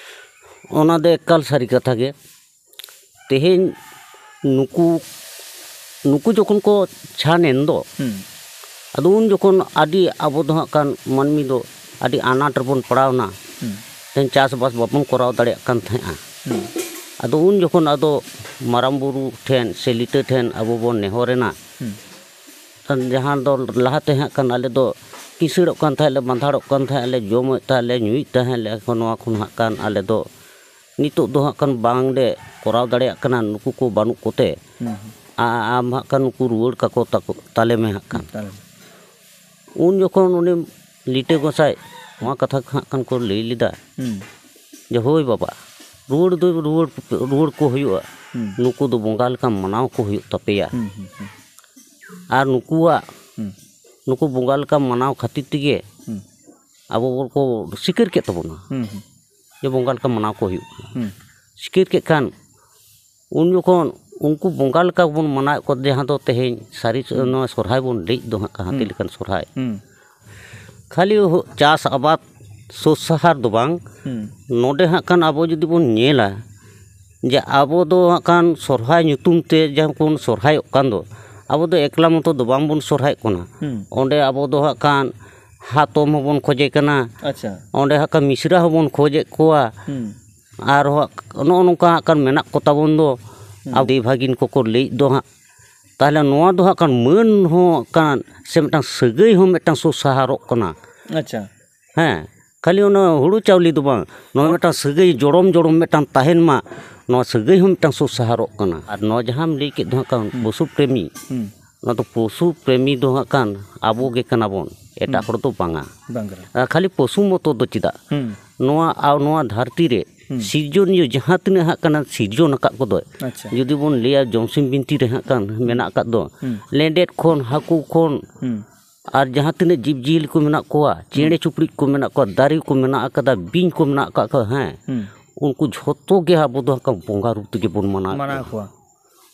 ᱚᱱᱟ ᱫᱚ ᱮᱠᱟᱞ ᱥᱟᱹᱨᱤ ᱠᱟᱛᱷᱟ ᱜᱮ᱾ ᱛᱮᱦᱮᱧ ᱱᱩᱠᱩ ᱱᱩᱠᱩ ᱡᱚᱠᱷᱚᱱ ᱠᱚ ᱪᱷᱟᱱ ᱮᱱ ᱫᱚ, ᱟᱫᱚ ᱩᱱ ᱡᱚᱠᱷᱚᱱ ᱟᱹᱰᱤ ᱟᱵᱚ ᱫᱚ ᱦᱟᱸᱜ ᱠᱷᱟᱱ ᱢᱟᱹᱱᱢᱤ ᱫᱚ ᱟᱹᱰᱤ ᱟᱱᱟᱴ ᱨᱮᱵᱚᱱ ᱯᱟᱲᱟᱣᱱᱟ᱾ ᱛᱮᱦᱮᱧ ᱪᱟᱥᱵᱟᱥ ᱵᱟᱵᱚᱱ ᱠᱚᱨᱟᱣ ᱫᱟᱲᱮᱭᱟᱜ ᱠᱟᱱ ᱛᱟᱦᱮᱸᱜᱼᱟ᱾ ᱟᱫᱚ ᱩᱱ ᱡᱚᱠᱷᱚᱱ ᱟᱫᱚ ᱢᱟᱨᱟᱝ ᱵᱩᱨᱩ ᱴᱷᱮᱱ ᱥᱮ ᱞᱤᱴᱟᱹ ᱴᱷᱮᱱ ᱟᱵᱚ ᱵᱚᱱ ᱱᱮᱦᱚᱨ ᱮᱱᱟ᱾ ᱡᱟᱦᱟᱸ ᱫᱚ ᱞᱟᱦᱟᱛᱮ ᱦᱟᱸᱜ ᱠᱷᱟᱱ ᱟᱞᱮ ᱫᱚ ᱠᱤᱥᱟᱹᱲᱚᱜ ᱠᱟᱱ ᱛᱟᱦᱮᱸᱫ ᱞᱮ, ᱵᱟᱸᱫᱷᱟᱲᱚᱜ ᱠᱟᱱ ᱛᱟᱦᱮᱸᱫ ᱞᱮ, ᱡᱚᱢᱮᱫ ᱛᱟᱦᱮᱸᱫ ᱞᱮ, ᱧᱩᱭᱮᱫ ᱛᱟᱦᱮᱸᱫ ᱞᱮ, ᱮᱠᱷᱚᱱ ᱱᱚᱣᱟ ᱠᱷᱚᱱ ᱦᱟᱸᱜ ᱠᱷᱟᱱ ᱟᱞᱮ ᱫᱚ ᱱᱤᱛᱚᱜ ᱫᱚ ᱦᱟᱸᱜ ᱠᱷᱟᱱ ᱵᱟᱝᱞᱮ ᱠᱚᱨᱟᱣ ᱫᱟᱲᱮᱭᱟᱜ ᱠᱟᱱᱟ᱾ ᱱᱩᱠᱩ ᱠᱚ ᱵᱟᱹᱱᱩᱜ ᱠᱚᱛᱮ ᱟ-, ᱟᱢ ᱦᱟᱸᱜ ᱠᱷᱟᱱ ᱱᱩᱠᱩ ᱨᱩᱣᱟᱹᱲ ᱠᱟᱠᱚ ᱛᱟᱠᱚ ᱛᱟᱞᱮ ᱢᱮ ᱦᱟᱸᱜ ᱠᱷᱟᱱ᱾ ᱩᱱ ᱡᱚᱠᱷᱚᱱ ᱩᱱᱤ ᱞᱤᱴᱟᱹ ᱜᱚᱸᱥᱟᱭ ᱱᱚᱣᱟ ᱠᱟᱛᱷᱟ ᱠᱚ ᱦᱟᱸᱜ ᱠᱷᱟᱱ ᱠᱚ ᱞᱟᱹᱭ ᱞᱮᱫᱟ ᱦᱩᱸ᱾ ᱡᱮ, "ᱦᱳᱭ ᱵᱟᱵᱟ, ᱨᱩᱣᱟᱹᱲ ᱫᱚ ᱨᱩᱣᱟᱹᱲ, ᱨᱩᱣᱟᱹᱲ ᱠᱚ ᱦᱩᱭᱩᱜᱼᱟ, ᱦᱩᱸ᱾ ᱱᱩᱠᱩ ᱫᱚ ᱵᱚᱸᱜᱟ ᱞᱮᱠᱟ ᱢᱟᱱᱟᱣ ᱠᱚ ᱦᱩᱭᱩᱜ ᱛᱟᱯᱮᱭᱟ᱾ ᱦᱩᱸ, ᱦᱩᱸ, ᱦᱩᱸ᱾ ᱟᱨ ᱱᱩᱠᱩᱣᱟᱜ, ᱦᱩᱸ᱾ ᱱᱩᱠᱩ ᱵᱚᱸᱜᱟ ᱞᱮᱠᱟ ᱢᱟᱱᱟᱣ ᱠᱷᱟᱹᱛᱤᱨ ᱛᱮᱜᱮ ᱦᱩᱸ᱾ ᱟᱵᱚ ᱵᱚᱱ ᱠᱚ ᱥᱤᱠᱟᱹᱨ ᱠᱮᱫ ᱛᱟᱵᱚᱱᱟ, ᱦᱩᱸ, ᱦᱩᱸ᱾ ᱡᱮ ᱵᱚᱸᱜᱟ ᱞᱮᱠᱟ ᱢᱟᱱᱟᱣ ᱠᱚ ᱦᱩᱭᱩᱜ ᱠᱟᱱᱟ᱾" ᱦᱩᱸ᱾ ᱥᱤᱠᱟᱹᱨ ᱠᱮᱫ ᱠᱷᱟᱱ ᱩᱱ ᱡᱚᱠᱷᱚᱱ ᱩᱱᱠᱩ ᱵᱚᱸᱜᱟ ᱞᱮᱠᱟ ᱵᱚᱱ ᱢᱟᱱᱟᱣᱮᱫ ᱠᱚᱣᱟ, ᱡᱟᱦᱟᱸ ᱫᱚ ᱛᱮᱦᱮᱧ ᱥᱟᱹᱨᱤ ᱦᱩᱸ᱾ ᱱᱚᱣᱟ ᱥᱚᱨᱦᱟᱭ ᱵᱚᱱ ᱞᱟᱹᱭᱮᱫ ᱫᱚ ᱦᱟᱸᱜ, ᱦᱟᱹᱛᱤ ᱦᱩᱸ᱾ ᱞᱮᱠᱟᱱ ᱥᱚᱨᱦᱟᱭ᱾ ᱦᱩᱸ᱾ ᱠᱷᱟᱹᱞᱤ ᱦᱳ-, ᱪᱟᱥ ᱟᱵᱟᱫ ᱥᱳᱥ ᱥᱟᱦᱟᱨ ᱫᱚ ᱵᱟᱝ, ᱦᱩᱸ᱾ ᱱᱚᱰᱮ ᱦᱟᱸᱜ ᱠᱷᱟᱱ ᱟᱵᱚ ᱡᱩᱫᱤ ᱵᱚᱱ ᱧᱮᱞᱟ ᱡᱮ ᱟᱵᱚ ᱫᱚ ᱦᱟᱸᱜ ᱠᱷᱟᱱ ᱥᱚᱨᱦᱟᱭ ᱧᱩᱛᱩᱢ ᱛᱮ ᱡᱟᱦᱟᱸ ᱵᱚᱱ ᱥᱚᱨᱦᱟᱭᱚᱜ ᱠᱟᱱ ᱫᱚ, ᱟᱵᱚ ᱫᱚ ᱮᱠᱞᱟ ᱢᱚᱛᱚ ᱫᱚ ᱵᱟᱝ ᱵᱚᱱ ᱥᱚᱨᱦᱟᱭᱚᱜ ᱠᱟᱱᱟ᱾ ᱦᱩᱸ᱾ ᱚᱸᱰᱮ ᱟᱵᱚ ᱫᱚ ᱦᱟᱸᱜ ᱠᱷᱟᱱ ᱦᱟᱛᱚᱢ ᱦᱚᱸᱵᱚᱱ ᱠᱷᱚᱡᱮ ᱠᱟᱱᱟ, ᱟᱪᱪᱷᱟ᱾ ᱚᱸᱰᱮ ᱦᱟᱸᱜ ᱠᱷᱟᱱ ᱢᱤᱥᱨᱟ ᱦᱚᱸᱵᱚᱱ ᱠᱷᱚᱡᱮᱫ ᱠᱚᱣᱟ᱾ ᱦᱩᱸ᱾ ᱟᱨᱦᱚᱸ ᱱᱚᱜᱼᱚ ᱱᱚᱝᱠᱟ ᱦᱟᱸᱜ ᱠᱷᱟᱱ ᱢᱮᱱᱟᱜ ᱠᱚ ᱛᱟᱵᱚᱱ ᱫᱚ, ᱦᱩᱸ᱾ ᱟᱵᱚ ᱫᱮᱹᱭ ᱵᱷᱟᱹᱜᱤᱱ ᱠᱚᱠᱚ ᱞᱟᱹᱭᱮᱫ ᱫᱚ ᱦᱟᱸᱜ, ᱛᱟᱦᱚᱞᱮ ᱱᱚᱣᱟ ᱫᱚ ᱦᱟᱸᱜ ᱠᱷᱟᱱ ᱢᱟᱹᱱ ᱦᱚᱸ ᱦᱟᱸᱜ ᱠᱷᱟᱱ ᱥᱮ ᱢᱤᱫᱴᱟᱝ ᱥᱟᱹᱜᱟᱹᱭ ᱦᱚᱸ ᱢᱤᱫᱴᱟᱝ ᱥᱩᱥᱟᱦᱟᱨᱚᱜ ᱠᱟᱱᱟ᱾ ᱟᱪᱪᱷᱟ᱾ ᱦᱮᱸ, ᱠᱷᱟᱹᱞᱤ ᱚᱱᱟ ᱦᱩᱲᱩ ᱪᱟᱣᱞᱮ ᱫᱚ ᱵᱟᱝ, ᱱᱚᱣᱟ ᱢᱤᱫᱴᱟᱝ ᱥᱟᱹᱜᱟᱹᱭ ᱡᱚᱲᱚᱢ ᱡᱚᱲᱚᱢ ᱢᱤᱫᱴᱟᱝ ᱛᱟᱦᱮᱱ ᱢᱟ, ᱱᱚᱣᱟ ᱥᱟᱹᱜᱟᱹᱭ ᱦᱚᱸ ᱢᱤᱫᱴᱟᱝ ᱥᱩᱥᱟᱦᱟᱨᱚᱜ ᱠᱟᱱᱟ᱾ ᱟᱨ ᱱᱚᱣᱟ ᱡᱟᱦᱟᱸᱢ ᱞᱟᱹᱭ ᱠᱮᱫ ᱫᱚ ᱦᱟᱸᱜ ᱠᱷᱟᱱ ᱦᱩᱸ᱾ ᱯᱚᱥᱩ ᱯᱨᱮᱢᱤ, ᱦᱩᱸ᱾ ᱱᱚᱣᱟ ᱫᱚ ᱯᱚᱥᱩ ᱯᱨᱮᱢᱤ ᱫᱚ ᱦᱟᱸᱜ ᱠᱷᱟᱱ ᱟᱵᱚ ᱜᱮ ᱠᱟᱱᱟ ᱵᱚᱱ, ᱮᱴᱟᱜ ᱦᱩᱸ᱾ ᱦᱚᱲ ᱫᱚ ᱵᱟᱝᱟ᱾ ᱵᱟᱝ ᱠᱟᱱᱟ᱾ ᱟᱨ ᱠᱷᱟᱹᱞᱤ ᱯᱚᱥᱩ ᱢᱚᱛᱚ ᱫᱚ ᱪᱮᱫᱟᱜ? ᱦᱩᱸ᱾ ᱱᱚᱣᱟ, ᱟᱨ ᱱᱚᱣᱟ ᱫᱷᱟᱹᱨᱛᱤ ᱨᱮ ᱦᱩᱸ᱾ ᱥᱤᱨᱡᱚᱱᱤᱭᱟᱹ ᱡᱟᱦᱟᱸ ᱛᱤᱱᱟᱹᱜ ᱦᱟᱸᱜ ᱠᱟᱱᱟ ᱥᱤᱨᱡᱚᱱ ᱟᱠᱟᱫ ᱠᱚᱫᱚᱭ, ᱟᱪᱪᱷᱟ᱾ ᱡᱩᱫᱤ ᱵᱚᱱ ᱞᱟᱹᱭᱟ ᱡᱚᱢᱥᱤᱢ ᱵᱤᱱᱛᱤ ᱨᱮ ᱦᱟᱸᱜ ᱠᱷᱟᱱ ᱢᱮᱱᱟᱜ ᱟᱠᱟᱫ ᱫᱚ, ᱦᱩᱸ᱾ ᱞᱮᱸᱰᱮᱫ ᱠᱷᱚᱱ, ᱦᱟᱹᱠᱩ ᱠᱷᱚᱱ, ᱦᱩᱸ᱾ ᱟᱨ ᱡᱟᱦᱟᱸ ᱛᱤᱱᱟᱹᱜ ᱡᱤᱵᱽᱼᱡᱤᱭᱟᱹᱞᱤ ᱠᱚ ᱢᱮᱱᱟᱜ ᱠᱚᱣᱟ, ᱪᱮᱬᱮ ᱦᱩᱸ᱾ ᱪᱩᱯᱲᱤᱡ ᱠᱚ ᱢᱮᱱᱟᱜ ᱠᱚᱣᱟ, ᱫᱟᱨᱮ ᱠᱚ ᱢᱮᱱᱟᱜ ᱟᱠᱟᱫᱟ, ᱵᱤᱧ ᱠᱚ ᱢᱮᱱᱟᱜ ᱟᱠᱟᱫ ᱠᱚᱣᱟ, ᱦᱮᱸ, ᱦᱩᱸ᱾ ᱩᱱᱠᱩ ᱡᱷᱚᱛᱚ ᱜᱮ ᱟᱵᱚ ᱫᱚ ᱦᱟᱸᱜ ᱠᱷᱟᱱ ᱵᱚᱸᱜᱟ ᱨᱩᱯ ᱛᱮᱜᱮ ᱵᱚᱱ ᱢᱟᱱᱟᱣᱮᱫ ᱢᱟᱱᱟᱣ ᱠᱚᱣᱟ᱾ ᱠᱚᱣᱟ᱾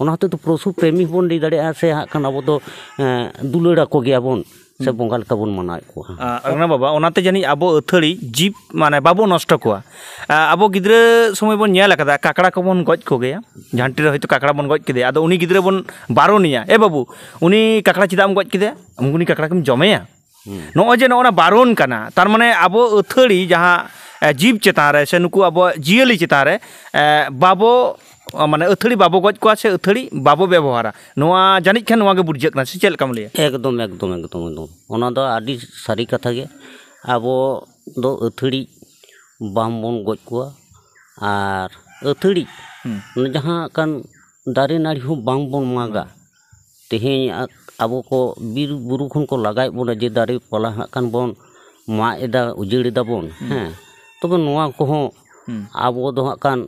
ᱚᱱᱟ ᱦᱚᱛᱮᱡ ᱛᱮ ᱯᱚᱥᱩ ᱯᱨᱮᱢᱤ ᱦᱚᱸᱵᱚᱱ ᱞᱟᱹᱭ ᱫᱟᱲᱮᱭᱟᱜᱼᱟ, ᱥᱮ ᱦᱟᱸᱜ ᱠᱷᱟᱱ ᱟᱵᱚ ᱫᱚ, ᱮᱸ, ᱫᱩᱞᱟᱹᱲ ᱟᱠᱚ ᱜᱮᱭᱟᱵᱚᱱ, ᱥᱮ ᱦᱩᱸ᱾ ᱵᱚᱸᱜᱟ ᱞᱮᱠᱟ ᱵᱚᱱ ᱢᱟᱱᱟᱣᱮᱫ ᱠᱚᱣᱟ᱾ ᱟ, ᱨᱟᱱᱟ ᱵᱟᱵᱟ, ᱚᱱᱟᱛᱮ ᱡᱟᱹᱱᱤᱡ ᱟᱵᱚ ᱟᱹᱛᱷᱟᱹᱲᱤ ᱡᱤᱵᱽ, ᱢᱟᱱᱮ, ᱵᱟᱵᱚ ᱱᱚᱥᱴᱚ ᱠᱚᱣᱟ᱾ ᱟ, ᱟᱵᱚ ᱜᱤᱫᱽᱨᱟᱹ ᱥᱚᱢᱚᱭ ᱵᱚᱱ ᱧᱮᱞ ᱟᱠᱟᱫᱟ, ᱠᱟᱠᱲᱟ ᱠᱚᱵᱚᱱ ᱜᱚᱡ ᱠᱚᱜᱮᱭᱟ, ᱡᱷᱟᱱᱴᱤ ᱨᱮ ᱦᱚᱭᱛᱳ ᱠᱟᱠᱲᱟ ᱵᱚᱱ ᱜᱚᱡ ᱠᱮᱫᱮᱭᱟ, ᱟᱫᱚ ᱩᱱᱤ ᱜᱤᱫᱽᱨᱟᱹ ᱵᱚᱱ ᱵᱟᱨᱚᱱᱮᱭᱟ, "ᱮ ᱵᱟᱹᱵᱩ, ᱩᱱᱤ ᱠᱟᱠᱲᱟ ᱪᱮᱫᱟᱜ ᱮᱢ ᱜᱚᱡ ᱠᱮᱫᱮᱭᱟ? ᱩᱱᱤ ᱠᱟᱠᱲᱟ ᱠᱤᱢ ᱡᱚᱢᱮᱭᱟ?" ᱦᱩᱸ᱾ ᱱᱚᱜᱼᱚᱭ ᱡᱮ ᱱᱚᱜᱼᱚ ᱱᱟ ᱵᱟᱨᱚᱱ ᱠᱟᱱᱟ, ᱛᱟᱨ ᱢᱟᱱᱮ ᱟᱵᱚ ᱟᱹᱛᱷᱟᱹᱲᱤ ᱡᱟᱦᱟᱸ, ᱮ, ᱡᱤᱵᱽ ᱪᱮᱛᱟᱱ ᱨᱮ ᱥᱮ ᱱᱩᱠᱩ ᱟᱵᱚ ᱡᱤᱭᱟᱹᱞᱤ ᱪᱮᱛᱟᱱ ᱨᱮ, ᱮ, ᱵᱟᱵᱚ, ᱢᱟᱱᱮ ᱟᱹᱛᱷᱟᱹᱲᱤ ᱵᱟᱵᱚ ᱜᱚᱡ ᱠᱚᱣᱟ ᱥᱮ ᱟᱹᱛᱷᱟᱹᱲᱤ ᱵᱟᱵᱚ ᱵᱮᱵᱚᱦᱟᱨᱟ, ᱱᱚᱣᱟ ᱡᱟᱹᱱᱤᱡ ᱠᱷᱟᱱ ᱱᱚᱣᱟ ᱜᱮ ᱵᱩᱡᱷᱟᱹᱜ ᱠᱟᱱᱟ, ᱥᱮ ᱪᱮᱫ ᱞᱮᱠᱟᱢ ᱞᱟᱹᱭᱟ? ᱮᱠᱫᱚᱢ, ᱮᱠᱫᱚᱢ, ᱮᱠᱫᱚᱢ, ᱮᱠᱫᱚᱢ᱾ ᱚᱱᱟ ᱫᱚ ᱟᱹᱰᱤ ᱥᱟᱹᱨᱤ ᱠᱟᱛᱷᱟ ᱜᱮ᱾ ᱟᱵᱚ ᱫᱚ ᱟᱹᱛᱷᱟᱹᱲᱤ ᱵᱟᱝ ᱵᱚᱱ ᱜᱚᱡ ᱠᱚᱣᱟ ᱟᱨ ᱟᱹᱛᱷᱟᱹᱲᱤ ᱦᱩᱸ᱾ ᱚᱱᱟ ᱡᱟᱦᱟᱸ ᱠᱟᱱ ᱫᱟᱨᱮ ᱱᱟᱹᱲᱤ ᱦᱚᱸ ᱵᱟᱝ ᱵᱚᱱ ᱢᱟᱜᱟ᱾ ᱛᱮᱦᱮᱧ ᱟ-, ᱟᱵᱚ ᱠᱚ ᱵᱤᱨ ᱵᱩᱨᱩ ᱠᱷᱚᱱ ᱠᱚ ᱞᱟᱜᱟᱭᱮᱫ ᱵᱚᱱᱟ, ᱡᱮ ᱫᱟᱨᱮ ᱯᱟᱞᱟ ᱦᱟᱸᱜ ᱠᱷᱟᱱ ᱵᱚᱱ ᱢᱟᱜ ᱮᱫᱟ, ᱩᱡᱟᱹᱲ ᱮᱫᱟ ᱵᱚᱱ, ᱦᱮᱸ, ᱛᱚᱵᱮ ᱱᱚᱣᱟ ᱠᱚᱦᱚᱸ ᱦᱩᱸ᱾ ᱟᱵᱚ ᱫᱚ ᱦᱟᱸᱜ ᱠᱷᱟᱱ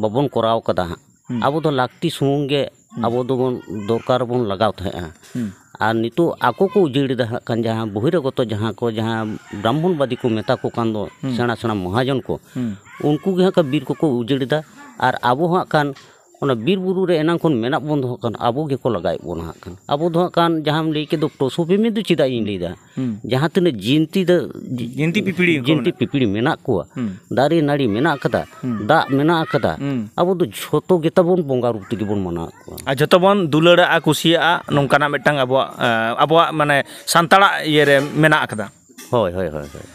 ᱵᱟᱵᱚᱱ ᱠᱚᱨᱟᱣ ᱠᱟᱫᱟ ᱦᱟᱸᱜ᱾ ᱦᱩᱸ᱾ ᱟᱵᱚ ᱫᱚ ᱞᱟᱹᱠᱛᱤ ᱥᱩᱢᱩᱝ ᱜᱮ ᱦᱩᱸ᱾ ᱟᱵᱚ ᱫᱚᱵᱚᱱ ᱫᱚᱨᱠᱟᱨ ᱵᱚᱱ ᱞᱟᱜᱟᱣ ᱛᱟᱦᱮᱸᱜᱼᱟ᱾ ᱦᱩᱸ᱾ ᱟᱨ ᱱᱤᱛᱚᱜ ᱟᱠᱚ ᱠᱚ ᱩᱡᱟᱹᱲ ᱮᱫᱟ ᱦᱟᱸᱜ ᱠᱷᱟᱱ, ᱡᱟᱦᱟᱸ ᱵᱚᱦᱤᱨᱟᱜᱚᱛᱚ, ᱡᱟᱦᱟᱸ ᱠᱚ, ᱡᱟᱦᱟᱸ ᱵᱨᱟᱦᱢᱚᱱᱵᱟᱫᱤ ᱠᱚ ᱢᱮᱛᱟ ᱠᱚ ᱠᱟᱱ ᱫᱚ, ᱦᱩᱸ᱾ ᱥᱮᱬᱟ ᱥᱮᱬᱟ ᱢᱚᱦᱟᱡᱚᱱ ᱠᱚ, ᱦᱩᱸ᱾ ᱩᱱᱠᱩ ᱜᱮ ᱦᱟᱸᱜ ᱠᱷᱟᱱ ᱵᱤᱨ ᱠᱚᱠᱚ ᱩᱡᱟᱹᱲ ᱮᱫᱟ᱾ ᱟᱨ ᱟᱵᱚ ᱦᱟᱸᱜ ᱠᱷᱟᱱ ᱚᱱᱟ ᱵᱤᱨ ᱵᱩᱨᱩ ᱨᱮ ᱮᱱᱟᱝ ᱠᱷᱚᱱ ᱢᱮᱱᱟᱜ ᱵᱚᱱ ᱫᱚ ᱦᱟᱸᱜ ᱠᱷᱟᱱ, ᱟᱵᱚ ᱜᱮᱠᱚ ᱞᱟᱜᱟᱭᱮᱫ ᱵᱚᱱᱟ ᱦᱟᱸᱜ ᱠᱷᱟᱱ᱾ ᱟᱵᱚ ᱫᱚ ᱦᱟᱸᱜ ᱠᱷᱟᱱ ᱡᱟᱦᱟᱸᱢ ᱞᱟᱹᱭ ᱠᱮᱫ ᱫᱚ, ᱯᱚᱥᱩ ᱯᱤᱢᱤ ᱫᱚ ᱪᱮᱫᱟᱜ ᱤᱧ ᱞᱟᱹᱭᱫᱟ? ᱦᱩᱸ᱾ ᱡᱟᱦᱟᱸ ᱛᱤᱱᱟᱹᱜ ᱡᱤᱱᱛᱤ ᱫᱚ, ᱡᱤᱱᱛᱤ ᱯᱤᱯᱤᱲᱤ ᱠᱚ ᱡᱤᱱᱛᱤ ᱢᱮᱱᱟᱜ᱾ ᱯᱤᱯᱤᱲᱤ ᱢᱮᱱᱟᱜ ᱠᱚᱣᱟ, ᱦᱩᱸ᱾ ᱫᱟᱨᱮ ᱱᱟᱹᱲᱤ ᱢᱮᱱᱟᱜ ᱠᱟᱫᱟ, ᱦᱩᱸ᱾ ᱫᱟᱜ ᱢᱮᱱᱟᱜ ᱠᱟᱫᱟ, ᱦᱩᱸ᱾ ᱟᱵᱚ ᱫᱚ ᱡᱷᱚᱛᱚ ᱜᱮᱛᱟᱵᱚᱱ ᱵᱚᱸᱜᱟ ᱨᱩᱯ ᱛᱮᱜᱮ ᱵᱚᱱ ᱢᱟᱱᱟᱣᱮᱫ ᱠᱚᱣᱟ᱾ ᱟᱨ ᱡᱷᱚᱛᱚ ᱵᱚᱱ ᱫᱩᱞᱟᱹᱲᱟᱜᱼᱟ, ᱠᱩᱥᱤᱭᱟᱜᱼᱟ, ᱱᱚᱝᱠᱟᱱᱟᱜ ᱢᱤᱫᱴᱟᱝ ᱟᱵᱚᱣᱟᱜ, ᱮᱸ, ᱟᱵᱚᱣᱟᱜ ᱢᱟᱱᱮ ᱥᱟᱱᱛᱟᱲᱟᱜ ᱤᱭᱟᱹᱨᱮ ᱢᱮᱱᱟᱜ ᱠᱟᱫᱟ᱾ ᱦᱳᱭ, ᱦᱳᱭ, ᱦᱳᱭ, ᱦᱳᱭ᱾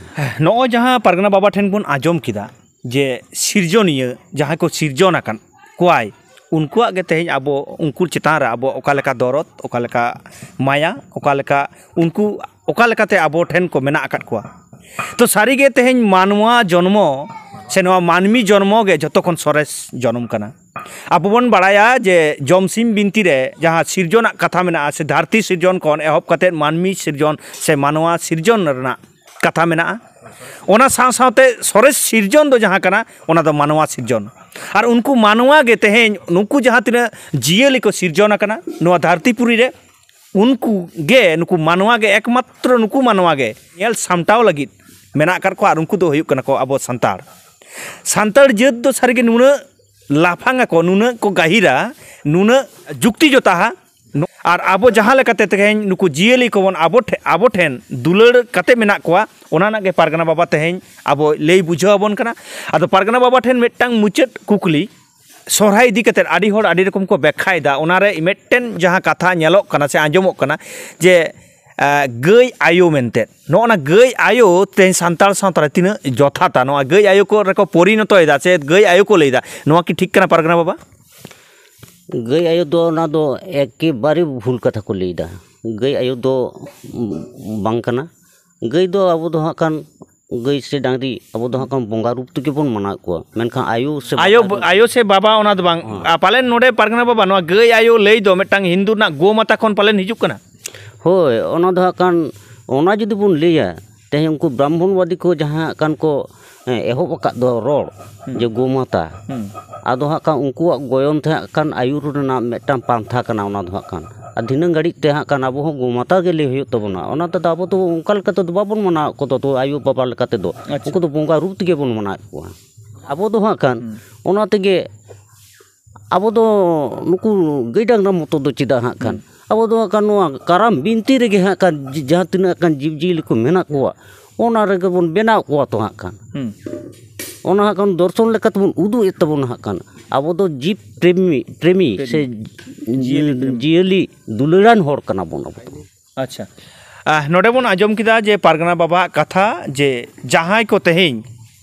ᱱᱚᱜᱼᱚᱭ ᱡᱟᱦᱟᱸ ᱯᱟᱨᱜᱟᱱᱟ ᱵᱟᱵᱟ ᱴᱷᱮᱱ ᱵᱚᱱ ᱟᱸᱡᱚᱢ ᱠᱮᱫᱟ ᱡᱮ ᱥᱤᱨᱡᱚᱱᱤᱭᱟᱹ ᱡᱟᱦᱟᱸᱭ ᱠᱚ ᱥᱤᱨᱡᱚᱱ ᱟᱠᱟᱫ ᱠᱚᱣᱟᱭ, ᱩᱱᱠᱩᱣᱟᱜ ᱜᱮ ᱛᱮᱦᱮᱧ ᱟᱵᱚ ᱩᱱᱠᱩ ᱪᱮᱛᱟᱱ ᱨᱮ ᱟᱵᱚ ᱚᱠᱟ ᱞᱮᱠᱟ ᱫᱚᱨᱚᱫ, ᱚᱠᱟ ᱞᱮᱠᱟ ᱢᱟᱭᱟ, ᱚᱠᱟ ᱞᱮᱠᱟ ᱩᱱᱠᱩ ᱚᱠᱟ ᱞᱮᱠᱟᱛᱮ ᱟᱵᱚ ᱴᱷᱮᱱ ᱠᱚ ᱢᱮᱱᱟᱜ ᱟᱠᱟᱫ ᱠᱚᱣᱟ᱾ ᱛᱚ ᱥᱟᱹᱨᱤᱜᱮ ᱛᱮᱦᱮᱧ ᱢᱟᱱᱣᱟ ᱡᱚᱱᱢᱚ ᱥᱮ ᱱᱚᱣᱟ ᱢᱟᱹᱱᱢᱤ ᱡᱚᱱᱢᱚ ᱜᱮ ᱡᱷᱚᱛᱚ ᱠᱷᱚᱱ ᱥᱚᱨᱮᱥ ᱡᱚᱱᱚᱢ ᱠᱟᱱᱟ᱾ ᱟᱵᱚ ᱵᱚᱱ ᱵᱟᱲᱟᱭᱟ ᱡᱮ ᱡᱚᱢᱥᱤᱢ ᱵᱤᱱᱛᱤ ᱨᱮ ᱡᱟᱦᱟᱸ ᱥᱤᱨᱡᱚᱱᱟᱜ ᱠᱟᱛᱷᱟ ᱢᱮᱱᱟᱜᱼᱟ, ᱥᱮ ᱫᱷᱟᱹᱨᱛᱤ ᱥᱤᱨᱡᱚᱱ ᱠᱷᱚᱱ ᱮᱦᱚᱵ ᱠᱟᱛᱮᱫ ᱢᱟᱹᱱᱢᱤ ᱥᱤᱨᱡᱚᱱ ᱥᱮ ᱢᱟᱱᱣᱟ ᱥᱤᱨᱡᱚᱱ ᱨᱮᱱᱟᱜ ᱠᱟᱛᱷᱟ ᱢᱮᱱᱟᱜᱼᱟ, ᱚᱱᱟ ᱥᱟᱶ ᱥᱟᱶᱛᱮ ᱥᱚᱨᱮᱥ ᱥᱤᱨᱡᱚᱱ ᱫᱚ ᱡᱟᱦᱟᱸ ᱠᱟᱱᱟ, ᱚᱱᱟ ᱫᱚ ᱢᱟᱱᱣᱟ ᱥᱤᱨᱡᱚᱱ᱾ ᱟᱨ ᱩᱱᱠᱩ ᱢᱟᱱᱣᱟ ᱜᱮ ᱛᱮᱦᱮᱧ ᱱᱩᱠᱩ ᱡᱟᱦᱟᱸ ᱛᱤᱱᱟᱹᱜ ᱡᱤᱭᱟᱹᱞᱤ ᱠᱚ ᱥᱤᱨᱡᱚᱱ ᱟᱠᱟᱱᱟ ᱱᱚᱣᱟ ᱫᱷᱟᱹᱨᱛᱤ ᱯᱩᱨᱤ ᱨᱮ, ᱩᱱᱠᱩ ᱜᱮ, ᱱᱩᱠᱩ ᱢᱟᱱᱣᱟ ᱜᱮ, ᱮᱠᱢᱟᱛᱨᱚ ᱱᱩᱠᱩ ᱢᱟᱱᱣᱟ ᱜᱮ ᱧᱮᱞ ᱥᱟᱢᱴᱟᱣ ᱞᱟᱹᱜᱤᱫ ᱢᱮᱱᱟᱜ ᱟᱠᱟᱫ ᱠᱚᱣᱟ᱾ ᱟᱨ ᱩᱱᱠᱩ ᱫᱚ ᱦᱩᱭᱩᱜ ᱠᱟᱱᱟ ᱠᱚ ᱟᱵᱚ ᱥᱟᱱᱛᱟᱲ᱾ ᱥᱟᱱᱛᱟᱲ ᱡᱟᱹᱛ ᱫᱚ ᱥᱟᱹᱨᱤᱜᱮ ᱱᱩᱱᱟᱹᱜ ᱞᱟᱯᱷᱟᱝ ᱟᱠᱚ, ᱱᱩᱱᱟᱹᱜ ᱠᱚ ᱜᱟᱹᱦᱤᱨᱟ, ᱱᱩᱱᱟᱹᱜ ᱡᱩᱠᱛᱤ ᱡᱚᱛᱟᱦᱟ᱾ ᱟᱨ ᱟᱵᱚ ᱡᱟᱦᱟᱸ ᱞᱮᱠᱟᱛᱮ ᱛᱮᱦᱮᱧ ᱱᱩᱠᱩ ᱡᱤᱭᱟᱹᱞᱤ ᱠᱚᱵᱚᱱ ᱟᱵᱚ ᱴᱷᱮ-, ᱟᱵᱚ ᱴᱷᱮᱱ ᱫᱩᱞᱟᱹᱲ ᱠᱟᱛᱮ ᱢᱮᱱᱟᱜ ᱠᱚᱣᱟ, ᱚᱱᱟ ᱨᱮᱱᱟᱜ ᱜᱮ ᱯᱟᱨᱜᱟᱱᱟ ᱵᱟᱵᱟ ᱛᱮᱦᱮᱧ ᱟᱵᱚ ᱞᱟᱹᱭ ᱵᱩᱡᱷᱟᱹᱣ ᱟᱵᱚᱱ ᱠᱟᱱᱟ᱾ ᱟᱫᱚ ᱯᱟᱨᱜᱟᱱᱟ ᱵᱟᱵᱟ ᱴᱷᱮᱱ ᱢᱤᱫᱴᱟᱝ ᱢᱩᱪᱟᱹᱫ ᱠᱩᱠᱞᱤ, ᱥᱚᱨᱦᱟᱭ ᱤᱫᱤ ᱠᱟᱛᱮᱫ ᱟᱹᱰᱤ ᱦᱚᱲ ᱟᱹᱰᱤ ᱨᱚᱠᱚᱢ ᱠᱚ ᱵᱮᱠᱠᱷᱟᱭᱮᱫᱟ᱾ ᱚᱱᱟᱨᱮ ᱢᱤᱫᱴᱮᱱ ᱡᱟᱦᱟᱸ ᱠᱟᱛᱷᱟ ᱧᱮᱞᱚᱜ ᱠᱟᱱᱟ ᱥᱮ ᱟᱸᱡᱚᱢᱚᱜ ᱠᱟᱱᱟ ᱡᱮ, ᱟᱸ, ᱜᱟᱹᱭ ᱟᱭᱳ ᱢᱮᱱᱛᱮ, ᱱᱚᱜᱼᱚ ᱱᱟ ᱜᱟᱹᱭ ᱟᱭᱳ ᱛᱮᱦᱮᱧ ᱥᱟᱱᱛᱟᱲ ᱥᱟᱶᱛᱟ ᱨᱮ ᱛᱤᱱᱟᱹᱜ ᱡᱚᱛᱷᱟᱛᱟ, ᱱᱚᱣᱟ ᱜᱟᱹᱭ ᱟᱭᱳ ᱠᱚ ᱨᱮᱠᱚ ᱯᱚᱨᱤᱱᱚᱛᱚᱭᱮᱫᱟ ᱥᱮ ᱜᱟᱹᱭ ᱟᱭᱳ ᱠᱚ ᱞᱟᱹᱭᱫᱟ, ᱱᱚᱣᱟ ᱠᱤ ᱴᱷᱤᱠ ᱠᱟᱱᱟ ᱯᱟᱨᱜᱟᱱᱟ ᱵᱟᱵᱟ? ᱜᱟᱹᱭ ᱟᱭᱳ ᱫᱚ ᱚᱱᱟ ᱫᱚ ᱮᱠᱮᱵᱟᱨᱮ ᱵᱷᱩᱞ ᱠᱟᱛᱷᱟ ᱠᱚ ᱞᱟᱹᱭᱫᱟ᱾ ᱜᱟᱹᱭ ᱟᱭᱳ ᱫᱚ ᱵᱟᱝ ᱠᱟᱱᱟ᱾ ᱜᱟᱹᱭ ᱫᱚ ᱟᱵᱚ ᱫᱚ ᱦᱟᱸᱜ ᱠᱷᱟᱱ ᱜᱟᱹᱭ ᱥᱮ ᱰᱟᱝᱨᱤ ᱟᱵᱚ ᱫᱚ ᱦᱟᱸᱜ ᱠᱷᱟᱱ ᱵᱚᱸᱜᱟ ᱨᱩᱯ ᱛᱮᱜᱮ ᱵᱚᱱ ᱢᱟᱱᱟᱣᱮᱫ ᱠᱚᱣᱟ, ᱢᱮᱱᱠᱷᱟᱱ ᱟᱭᱳ ᱥᱮ ᱟᱭᱳ, ᱵᱟᱵᱟ ᱫᱚ ᱟᱭᱳ ᱥᱮ ᱵᱟᱵᱟ ᱚᱱᱟ ᱫᱚ ᱵᱟᱝ᱾ ᱦᱮᱸ᱾ ᱟᱨ ᱯᱟᱞᱮᱱ ᱱᱚᱰᱮ ᱯᱟᱨᱜᱟᱱᱟ ᱵᱟᱵᱟ ᱱᱚᱣᱟ ᱜᱟᱹᱭ ᱟᱭᱳ ᱞᱟᱹᱭ ᱫᱚ ᱢᱤᱫᱴᱟᱝ ᱦᱤᱱᱫᱩ ᱨᱮᱱᱟᱜ ᱜᱳ ᱢᱟᱛᱟ ᱠᱷᱚᱱ ᱯᱟᱞᱮᱱ ᱦᱤᱡᱩᱜ ᱠᱟᱱᱟ? ᱦᱳᱭ, ᱚᱱᱟ ᱫᱚ ᱦᱟᱸᱜ ᱠᱷᱟᱱ, ᱚᱱᱟ ᱡᱩᱫᱤ ᱵᱚᱱ ᱞᱟᱹᱭᱟ, ᱛᱮᱦᱮᱧ ᱩᱱᱠᱩ ᱵᱨᱟᱦᱢᱚᱱᱵᱟᱫᱤ ᱠᱚ ᱡᱟᱦᱟᱸ ᱦᱟᱸᱜ ᱠᱷᱟᱱ ᱠᱚ, ᱦᱮᱸ, ᱮᱦᱚᱵ ᱟᱠᱟᱫ ᱫᱚ ᱨᱚᱲ, ᱦᱩᱸ᱾ ᱡᱮ ᱜᱳᱢᱟᱛᱟ, ᱦᱩᱸ᱾ ᱟᱫᱚ ᱦᱟᱸᱜ ᱠᱷᱟᱱ ᱩᱱᱠᱩᱣᱟᱜ ᱜᱚᱭᱚᱱ ᱛᱮ ᱦᱟᱸᱜ ᱠᱷᱟᱱ ᱟᱹᱭᱩᱨ ᱨᱮᱱᱟᱜ ᱢᱤᱫᱴᱟᱝ ᱯᱟᱱᱛᱷᱟ ᱠᱟᱱᱟ ᱚᱱᱟ ᱫᱚ ᱦᱟᱸᱜ ᱠᱷᱟᱱ᱾ ᱟᱨ ᱫᱷᱤᱱᱟᱹᱝ ᱜᱷᱟᱹᱲᱤᱡ ᱛᱮ ᱦᱟᱸᱜ ᱠᱷᱟᱱ ᱟᱵᱚ ᱦᱚᱸ ᱜᱳᱢᱟᱛᱟ ᱜᱮ ᱞᱟᱹᱭ ᱦᱩᱭᱩᱜ ᱛᱟᱵᱚᱱᱟ᱾ ᱚᱱᱟ ᱛᱮᱫᱚ ᱟᱵᱚ ᱫᱚ ᱚᱱᱠᱟ ᱞᱮᱠᱟ ᱛᱮᱫᱚ ᱵᱟᱵᱚᱱ ᱢᱟᱱᱟᱣ ᱠᱚᱫᱚ, ᱛᱚ ᱟᱭᱳ ᱵᱟᱵᱟ ᱞᱮᱠᱟ ᱛᱮᱫᱚ᱾ ᱟᱪᱪᱷᱟ᱾ ᱩᱱᱠᱩ ᱫᱚ ᱵᱚᱸᱜᱟ ᱨᱩᱯ ᱛᱮᱜᱮ ᱵᱚᱱ ᱢᱟᱱᱟᱣᱮᱫ ᱠᱚᱣᱟ᱾ ᱟᱵᱚ ᱫᱚ ᱦᱟᱸᱜ ᱠᱷᱟᱱ, ᱦᱩᱸ᱾ ᱚᱱᱟ ᱛᱮᱜᱮ ᱟᱵᱚ ᱫᱚ ᱱᱩᱠᱩ ᱜᱟᱹᱭ ᱰᱟᱝᱨᱟ ᱢᱚᱛᱚ ᱫᱚ ᱪᱮᱫᱟᱜ ᱦᱟᱸᱜ ᱠᱷᱟᱱ? ᱦᱩᱸ᱾ ᱟᱵᱚ ᱫᱚ ᱦᱟᱸᱜ ᱠᱷᱟᱱ ᱱᱚᱣᱟ ᱠᱟᱨᱟᱢ ᱵᱤᱱᱛᱤ ᱨᱮᱜᱮ ᱦᱟᱸᱜ ᱠᱷᱟᱱ ᱡᱤ-, ᱡᱟᱦᱟᱸ ᱛᱤᱱᱟᱹᱜ ᱦᱟᱸᱜ ᱠᱷᱟᱱ ᱡᱤᱵᱽᱼᱡᱤᱭᱟᱹᱞᱤ ᱠᱚ ᱢᱮᱱᱟᱜ ᱠᱚᱣᱟ, ᱚᱱᱟ ᱨᱮᱜᱮ ᱵᱚᱱ ᱵᱮᱱᱟᱣ ᱠᱚᱣᱟ ᱛᱚ ᱦᱟᱸᱜ ᱠᱷᱟᱱ᱾ ᱦᱩᱸ᱾ ᱚᱱᱟ ᱦᱟᱸᱜ ᱠᱷᱟᱱ ᱫᱚᱨᱥᱚᱱ ᱞᱮᱠᱟ ᱛᱮᱵᱚᱱ ᱩᱫᱩᱜ ᱮᱫ ᱛᱟᱵᱚᱱᱟ ᱦᱟᱸᱜ ᱠᱷᱟᱱ᱾ ᱟᱵᱚ ᱫᱚ ᱡᱤᱵᱽ ᱯᱨᱮᱢᱤ, ᱯᱨᱮᱢᱤ ᱯᱨᱮᱢᱤ᱾ ᱥᱮ ᱡᱤᱭᱟᱹᱞᱤ ᱯᱨᱮᱢᱤ᱾ ᱡᱤᱭᱟᱹᱞᱤ ᱫᱩᱞᱟᱹᱲᱟᱱ ᱦᱚᱲ ᱠᱟᱱᱟ ᱵᱚᱱ ᱟᱵᱚ ᱫᱚ᱾ ᱟᱪᱪᱷᱟ᱾ ᱟᱦ, ᱱᱚᱰᱮ ᱵᱚᱱ ᱟᱸᱡᱚᱢ ᱠᱮᱫᱟ ᱡᱮ ᱯᱟᱨᱜᱟᱱᱟ ᱵᱟᱵᱟᱣᱟᱜ ᱠᱟᱛᱷᱟ, ᱡᱮ ᱡᱟᱦᱟᱸᱭ ᱠᱚ ᱛᱮᱦᱮᱧ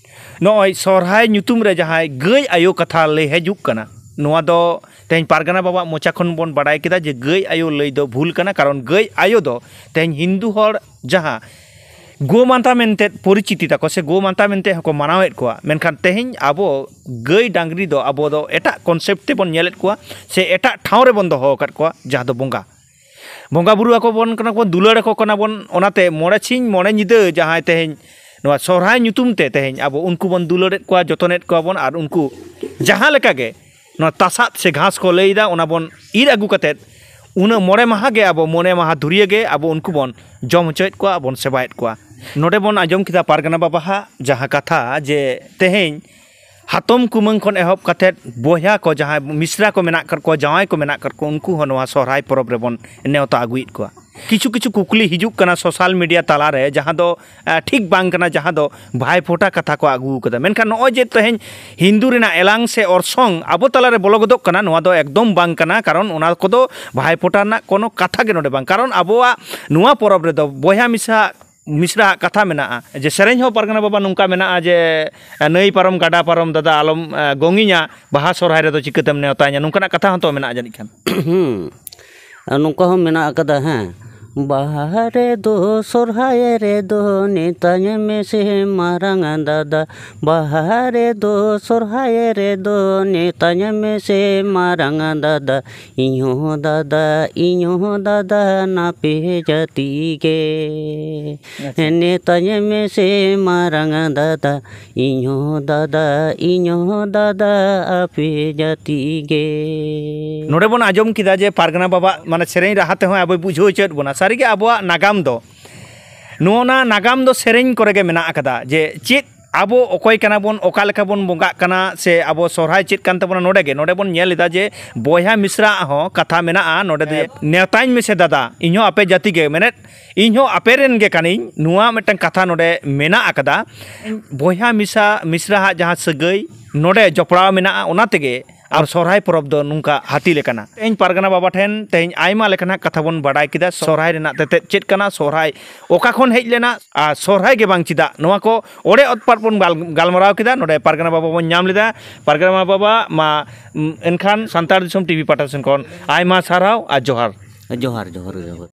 ᱱᱚᱜᱼᱚᱭ ᱥᱚᱨᱦᱟᱭ ᱧᱩᱛᱩᱢ ᱨᱮ ᱡᱟᱦᱟᱸᱭ ᱜᱟᱹᱭ ᱟᱭᱳ ᱠᱟᱛᱷᱟ ᱞᱟᱹᱭ ᱦᱤᱡᱩᱜ ᱠᱟᱱᱟ, ᱱᱚᱣᱟ ᱫᱚ ᱛᱮᱦᱮᱧ ᱯᱟᱨᱜᱟᱱᱟ ᱵᱟᱵᱟᱣᱟᱜ ᱢᱚᱪᱟ ᱠᱷᱚᱱ ᱵᱚᱱ ᱵᱟᱰᱟᱭ ᱠᱮᱫᱟ ᱡᱮ ᱜᱟᱹᱭ ᱟᱭᱳ ᱞᱟᱹᱭ ᱫᱚ ᱵᱷᱩᱞ ᱠᱟᱱᱟ, ᱠᱟᱨᱚᱱ ᱜᱟᱹᱭ ᱟᱭᱳ ᱫᱚ ᱛᱮᱦᱮᱧ ᱦᱤᱱᱫᱩ ᱦᱚᱲ ᱡᱟᱦᱟᱸ ᱜᱳ ᱢᱟᱛᱟ ᱢᱮᱱᱛᱮ ᱯᱚᱨᱤᱪᱤᱛᱤ ᱛᱟᱠᱚ ᱥᱮ ᱜᱳ ᱢᱟᱛᱟ ᱢᱮᱱᱛᱮ ᱦᱚᱸᱠᱚ ᱢᱟᱱᱟᱣᱮᱫ ᱠᱚᱣᱟ, ᱢᱮᱱᱠᱷᱟᱱ ᱛᱮᱦᱮᱧ ᱟᱵᱚ ᱜᱟᱹᱭ ᱰᱟᱝᱨᱤ ᱫᱚ ᱟᱵᱚ ᱫᱚ ᱮᱴᱟᱜ concept ᱛᱮᱵᱚᱱ ᱧᱮᱞᱮᱫ ᱠᱚᱣᱟ ᱥᱮ ᱮᱴᱟᱜ ᱴᱷᱟᱶ ᱨᱮᱵᱚᱱ ᱫᱚᱦᱚ ᱟᱠᱟᱫ ᱠᱚᱣᱟ, ᱡᱟᱦᱟᱸ ᱫᱚ ᱵᱚᱸᱜᱟ᱾ ᱵᱚᱸᱜᱟ ᱵᱩᱨᱩ ᱟᱠᱚ ᱵᱚᱱ ᱠᱟᱱᱟ ᱵᱚᱱ, ᱫᱩᱞᱟᱹᱲ ᱟᱠᱚ ᱠᱟᱱᱟ ᱵᱚᱱ, ᱚᱱᱟᱛᱮ ᱢᱚᱬᱮ ᱥᱤᱧ ᱢᱚᱬᱮ ᱧᱤᱫᱟᱹ ᱡᱟᱦᱟᱸᱭ ᱛᱮᱦᱮᱧ ᱱᱚᱣᱟ ᱥᱚᱨᱦᱟᱭ ᱧᱩᱛᱩᱢ ᱛᱮ ᱛᱮᱦᱮᱧ ᱟᱵᱚ ᱩᱱᱠᱩ ᱵᱚᱱ ᱫᱩᱞᱟᱹᱲᱮᱫ ᱠᱚᱣᱟ, ᱡᱚᱛᱚᱱᱮᱫ ᱠᱚᱣᱟ ᱵᱚᱱ, ᱟᱨ ᱩᱱᱠᱩ ᱡᱟᱦᱟᱸ ᱞᱮᱠᱟ ᱜᱮ ᱱᱚᱣᱟ ᱛᱟᱥᱟᱫ ᱥᱮ ᱜᱷᱟᱥ ᱠᱚ ᱞᱟᱹᱭᱫᱟ, ᱚᱱᱟ ᱵᱚᱱ ᱤᱨ ᱟᱹᱜᱩ ᱠᱟᱛᱮᱫ ᱩᱱᱟᱹᱜ ᱢᱚᱬᱮ ᱢᱟᱦᱟ ᱜᱮ ᱟᱵᱚ ᱢᱚᱬᱮ ᱢᱟᱦᱟ ᱫᱷᱩᱨᱭᱟᱹ ᱜᱮ ᱟᱵᱚ ᱩᱱᱠᱩ ᱵᱚᱱ ᱡᱚᱢ ᱦᱚᱪᱚᱭᱮᱫ ᱠᱚᱣᱟ, ᱵᱚᱱ ᱥᱮᱵᱟᱭᱮᱫ ᱠᱚᱣᱟ᱾ ᱱᱚᱰᱮ ᱵᱚᱱ ᱟᱸᱡᱚᱢ ᱠᱮᱫᱟ ᱯᱟᱨᱜᱟᱱᱟ ᱵᱟᱵᱟᱣᱟᱜ ᱡᱟᱦᱟᱸ ᱠᱟᱛᱷᱟ ᱡᱮ ᱛᱮᱦᱮᱧ ᱦᱟᱛᱚᱢ ᱠᱩᱢᱟᱹᱝ ᱠᱷᱚᱱ ᱮᱦᱚᱵ ᱠᱟᱛᱮᱫ ᱵᱚᱭᱦᱟ ᱠᱚ, ᱡᱟᱦᱟᱸᱭ ᱢᱤᱥᱨᱟ ᱠᱚ ᱢᱮᱱᱟᱜ ᱟᱠᱟᱫ ᱠᱚᱣᱟ, ᱡᱟᱶᱟᱭ ᱠᱚ ᱢᱮᱱᱟᱜ ᱟᱠᱟᱫ ᱠᱚᱣᱟ, ᱩᱱᱠᱩ ᱦᱚᱸ ᱱᱚᱣᱟ ᱥᱚᱦᱨᱟᱭ ᱯᱚᱨᱚᱵᱽ ᱨᱮᱵᱚᱱ ᱱᱮᱣᱛᱟ ᱟᱹᱜᱩᱭᱮᱫ ᱠᱚᱣᱟ᱾ ᱠᱤᱪᱷᱩ ᱠᱤᱪᱷᱩ ᱠᱩᱠᱞᱤ ᱦᱤᱡᱩᱜ ᱠᱟᱱᱟ social media ᱛᱟᱞᱟᱨᱮ, ᱡᱟᱦᱟᱸ ᱫᱚ, ᱮ, ᱴᱷᱤᱠ ᱵᱟᱝ ᱠᱟᱱᱟ, ᱡᱟᱦᱟᱸ ᱫᱚ ᱵᱷᱟᱭ ᱯᱷᱚᱴᱟ ᱠᱟᱛᱷᱟ ᱠᱚ ᱟᱹᱜᱩ ᱠᱟᱫᱟ᱾ ᱢᱮᱱᱠᱷᱟᱱ ᱱᱚᱜᱼᱚᱭ ᱡᱮ ᱛᱮᱦᱮᱧ ᱦᱤᱱᱫᱩ ᱨᱮᱱᱟᱜ ᱮᱞᱟᱝ ᱥᱮ ᱚᱨᱥᱚᱝ ᱟᱵᱚ ᱛᱟᱞᱟᱨᱮ ᱵᱚᱞᱚ ᱜᱚᱫᱚᱜ ᱠᱟᱱᱟ, ᱱᱚᱣᱟ ᱫᱚ ᱮᱠᱫᱚᱢ ᱵᱟᱝ ᱠᱟᱱᱟ, ᱠᱟᱨᱚᱱ ᱚᱱᱟ ᱠᱚᱫᱚ ᱵᱷᱟᱭ ᱯᱷᱚᱴᱟ ᱨᱮᱱᱟᱜ ᱠᱳᱱᱳ ᱠᱟᱛᱷᱟ ᱜᱮ ᱱᱚᱰᱮ ᱵᱟᱝ, ᱠᱟᱨᱚᱱ ᱟᱵᱚᱣᱟᱜ ᱱᱚᱣᱟ ᱯᱚᱨᱚᱵᱽ ᱨᱮᱫᱚ ᱵᱚᱭᱦᱟ ᱢᱤᱥᱟ ᱢᱤᱥᱨᱟᱣᱟᱜ ᱠᱟᱛᱷᱟ ᱢᱮᱱᱟᱜᱼᱟ, ᱡᱮ ᱥᱮᱨᱮᱧ ᱦᱚᱸ ᱯᱟᱨᱜᱟᱱᱟ ᱵᱟᱵᱟ ᱱᱚᱝᱠᱟ ᱢᱮᱱᱟᱜᱼᱟ ᱡᱮ, "ᱱᱟᱹᱭ ᱯᱟᱨᱚᱢ ᱜᱟᱰᱟ ᱯᱟᱨᱚᱢ ᱫᱟᱫᱟ ᱟᱞᱚᱢ, ᱮ, ᱜᱚᱝᱤᱧᱟ, ᱵᱟᱦᱟ ᱥᱚᱨᱦᱟᱭ ᱨᱮᱫᱚ ᱪᱤᱠᱟᱹᱛᱮᱢ ᱱᱮᱣᱛᱟᱧᱟ?" ᱱᱚᱝᱠᱟᱱᱟᱜ ᱠᱟᱛᱷᱟ ᱦᱚᱸᱛᱚ ᱢᱮᱱᱟᱜᱼᱟ ᱡᱟᱹᱱᱤᱡ ᱠᱷᱟᱱ᱾ ᱦᱩᱸ᱾ ᱟᱨ ᱱᱚᱝᱠᱟ ᱦᱚᱸ ᱢᱮᱱᱟᱜ ᱟᱠᱟᱫᱟ, ᱦᱮᱸ᱾ ᱵᱟᱦᱟ ᱨᱮᱫᱚ ᱥᱚᱨᱦᱟᱭ ᱨᱮᱫᱚ ᱱᱮᱛᱟᱧ ᱢᱮᱥᱮ ᱢᱟᱨᱟᱝ ᱫᱟᱫᱟ᱾ ᱵᱟᱦᱟ ᱨᱮᱫᱚ ᱥᱚᱨᱦᱟᱭ ᱨᱮᱫᱚ ᱱᱮᱛᱟᱧ ᱢᱮᱥᱮ ᱢᱟᱨᱟᱝ ᱫᱟᱫᱟ᱾ ᱤᱧ ᱦᱚᱸ ᱫᱟᱫᱟ, ᱤᱧ ᱦᱚᱸ ᱫᱟᱫᱟ, ᱱᱟᱯᱮ ᱡᱟᱹᱛᱤ ᱜᱮ᱾ ᱟᱪᱪᱷᱟ᱾ ᱱᱮᱛᱟᱧ ᱢᱮᱥᱮ ᱢᱟᱨᱟᱝ ᱫᱟᱫᱟ, ᱤᱧ ᱦᱚᱸ ᱫᱟᱫᱟ, ᱤᱧ ᱦᱚᱸ ᱫᱟᱫᱟ, ᱟᱯᱮ ᱡᱟᱹᱛᱤ ᱜᱮ᱾ ᱱᱚᱰᱮ ᱵᱚᱱ ᱟᱸᱡᱚᱢ ᱠᱮᱫᱟ ᱡᱮ ᱯᱟᱨᱜᱟᱱᱟ ᱵᱟᱵᱟ ᱢᱟᱱᱮ ᱥᱮᱨᱮᱧ ᱨᱟᱦᱟ ᱛᱮᱦᱚᱸ ᱟᱵᱚᱭ ᱵᱩᱡᱷᱟᱹᱣ ᱦᱚᱪᱚᱭᱮᱫ ᱵᱚᱱᱟ᱾ ᱥᱟᱹᱨᱤᱜᱮ ᱟᱵᱚᱣᱟᱜ ᱱᱟᱜᱟᱢ ᱫᱚ, ᱱᱚᱜᱼᱚ ᱱᱟ ᱱᱟᱜᱟᱢ ᱫᱚ ᱥᱮᱨᱮᱧ ᱠᱚᱨᱮ ᱜᱮ ᱢᱮᱱᱟᱜ ᱟᱠᱟᱫᱟ, ᱡᱮ ᱪᱮᱫ ᱟᱵᱚ ᱚᱠᱚᱭ ᱠᱟᱱᱟ ᱵᱚᱱ, ᱚᱠᱟ ᱞᱮᱠᱟ ᱵᱚᱱ ᱵᱚᱸᱜᱟᱜ ᱠᱟᱱᱟ, ᱥᱮ ᱟᱵᱚ ᱥᱚᱨᱦᱟᱭ ᱪᱮᱫ ᱠᱟᱱ ᱛᱟᱵᱚᱱᱟ᱾ ᱱᱚᱰᱮ ᱜᱮ, ᱱᱚᱰᱮ ᱵᱚᱱ ᱧᱮᱞ ᱮᱫᱟ ᱡᱮ ᱵᱚᱭᱦᱟ ᱢᱤᱥᱨᱟ ᱟᱜ ᱦᱚᱸ ᱠᱟᱛᱷᱟ ᱢᱮᱱᱟᱜᱼᱟ ᱱᱚᱰᱮ ᱫᱚ, ᱦᱮᱸ᱾ ᱱᱮᱣᱛᱟᱧ ᱢᱮᱥᱮ ᱫᱟᱫᱟ, ᱤᱧ ᱦᱚᱸ ᱟᱯᱮ ᱡᱟᱹᱛᱤ ᱜᱮ, ᱢᱮᱱᱮᱫ ᱤᱧ ᱦᱚᱸ ᱟᱯᱮ ᱨᱮᱱ ᱜᱮ ᱠᱟᱹᱱᱟᱹᱧ, ᱱᱚᱣᱟ ᱢᱤᱫᱴᱟᱝ ᱠᱟᱛᱷᱟ ᱱᱚᱰᱮ ᱢᱮᱱᱟᱜ ᱟᱠᱟᱫᱟ᱾ ᱵᱚᱭᱦᱟ ᱢᱤᱥᱟ-, ᱢᱤᱥᱨᱟ ᱟᱜ ᱡᱟᱦᱟᱸ ᱥᱟᱹᱜᱟᱹᱭ ᱱᱚᱰᱮ ᱡᱚᱯᱲᱟᱣ ᱢᱮᱱᱟᱜᱼᱟ, ᱚᱱᱟ ᱛᱮᱜᱮ ᱟᱨ ᱥᱚᱨᱦᱟᱭ ᱯᱚᱨᱚᱵᱽ ᱫᱚ ᱱᱚᱝᱠᱟ ᱦᱟᱹᱛᱤ ᱞᱮᱠᱟᱱᱟ᱾ ᱛᱮᱦᱮᱧ ᱯᱟᱨᱜᱟᱱᱟ ᱵᱟᱵᱟ ᱴᱷᱮᱱ ᱛᱮᱦᱮᱧ ᱟᱭᱢᱟ ᱞᱮᱠᱟᱱᱟᱜ ᱠᱟᱛᱷᱟ ᱵᱚᱱ ᱵᱟᱰᱟᱭ ᱠᱮᱫᱟ, ᱥᱚᱨᱦᱟᱭ ᱨᱮᱱᱟᱜ ᱛᱮᱛᱮᱫ ᱪᱮᱫ ᱠᱟᱱᱟ, ᱥᱚᱨᱦᱟᱭ ᱚᱠᱟ ᱠᱷᱚᱱ ᱦᱮᱡ ᱞᱮᱱᱟ, ᱟᱨ ᱥᱚᱨᱦᱟᱭ ᱜᱮ ᱵᱟᱝ ᱪᱮᱫᱟᱜ, ᱱᱚᱣᱟ ᱠᱚ ᱚᱲᱮ ᱚᱛᱯᱟᱛ ᱵᱚᱱ ᱜᱟᱞ-, ᱜᱟᱞᱢᱟᱨᱟᱣ ᱠᱮᱫᱟ᱾ ᱱᱚᱰᱮ ᱯᱟᱨᱜᱟᱱᱟ ᱵᱟᱵᱟ ᱵᱚᱱ ᱧᱟᱢ ᱞᱮᱫᱟ᱾ ᱯᱟᱨᱜᱟᱱᱟ ᱵᱟᱵᱟ ᱢᱟ, ᱩᱢ, ᱮᱱᱠᱷᱟᱱ ᱥᱟᱱᱛᱟᱲ ᱫᱤᱥᱚᱢ ᱴᱤᱵᱷᱤ ᱯᱟᱦᱴᱟ ᱥᱮᱱ ᱠᱷᱚᱱ ᱟᱭᱢᱟ ᱥᱟᱨᱦᱟᱣ ᱟᱨ ᱡᱚᱦᱟᱨ᱾ ᱡᱚᱦᱟᱨ, ᱡᱚᱦᱟᱨ, ᱡᱚᱦᱟᱨ᱾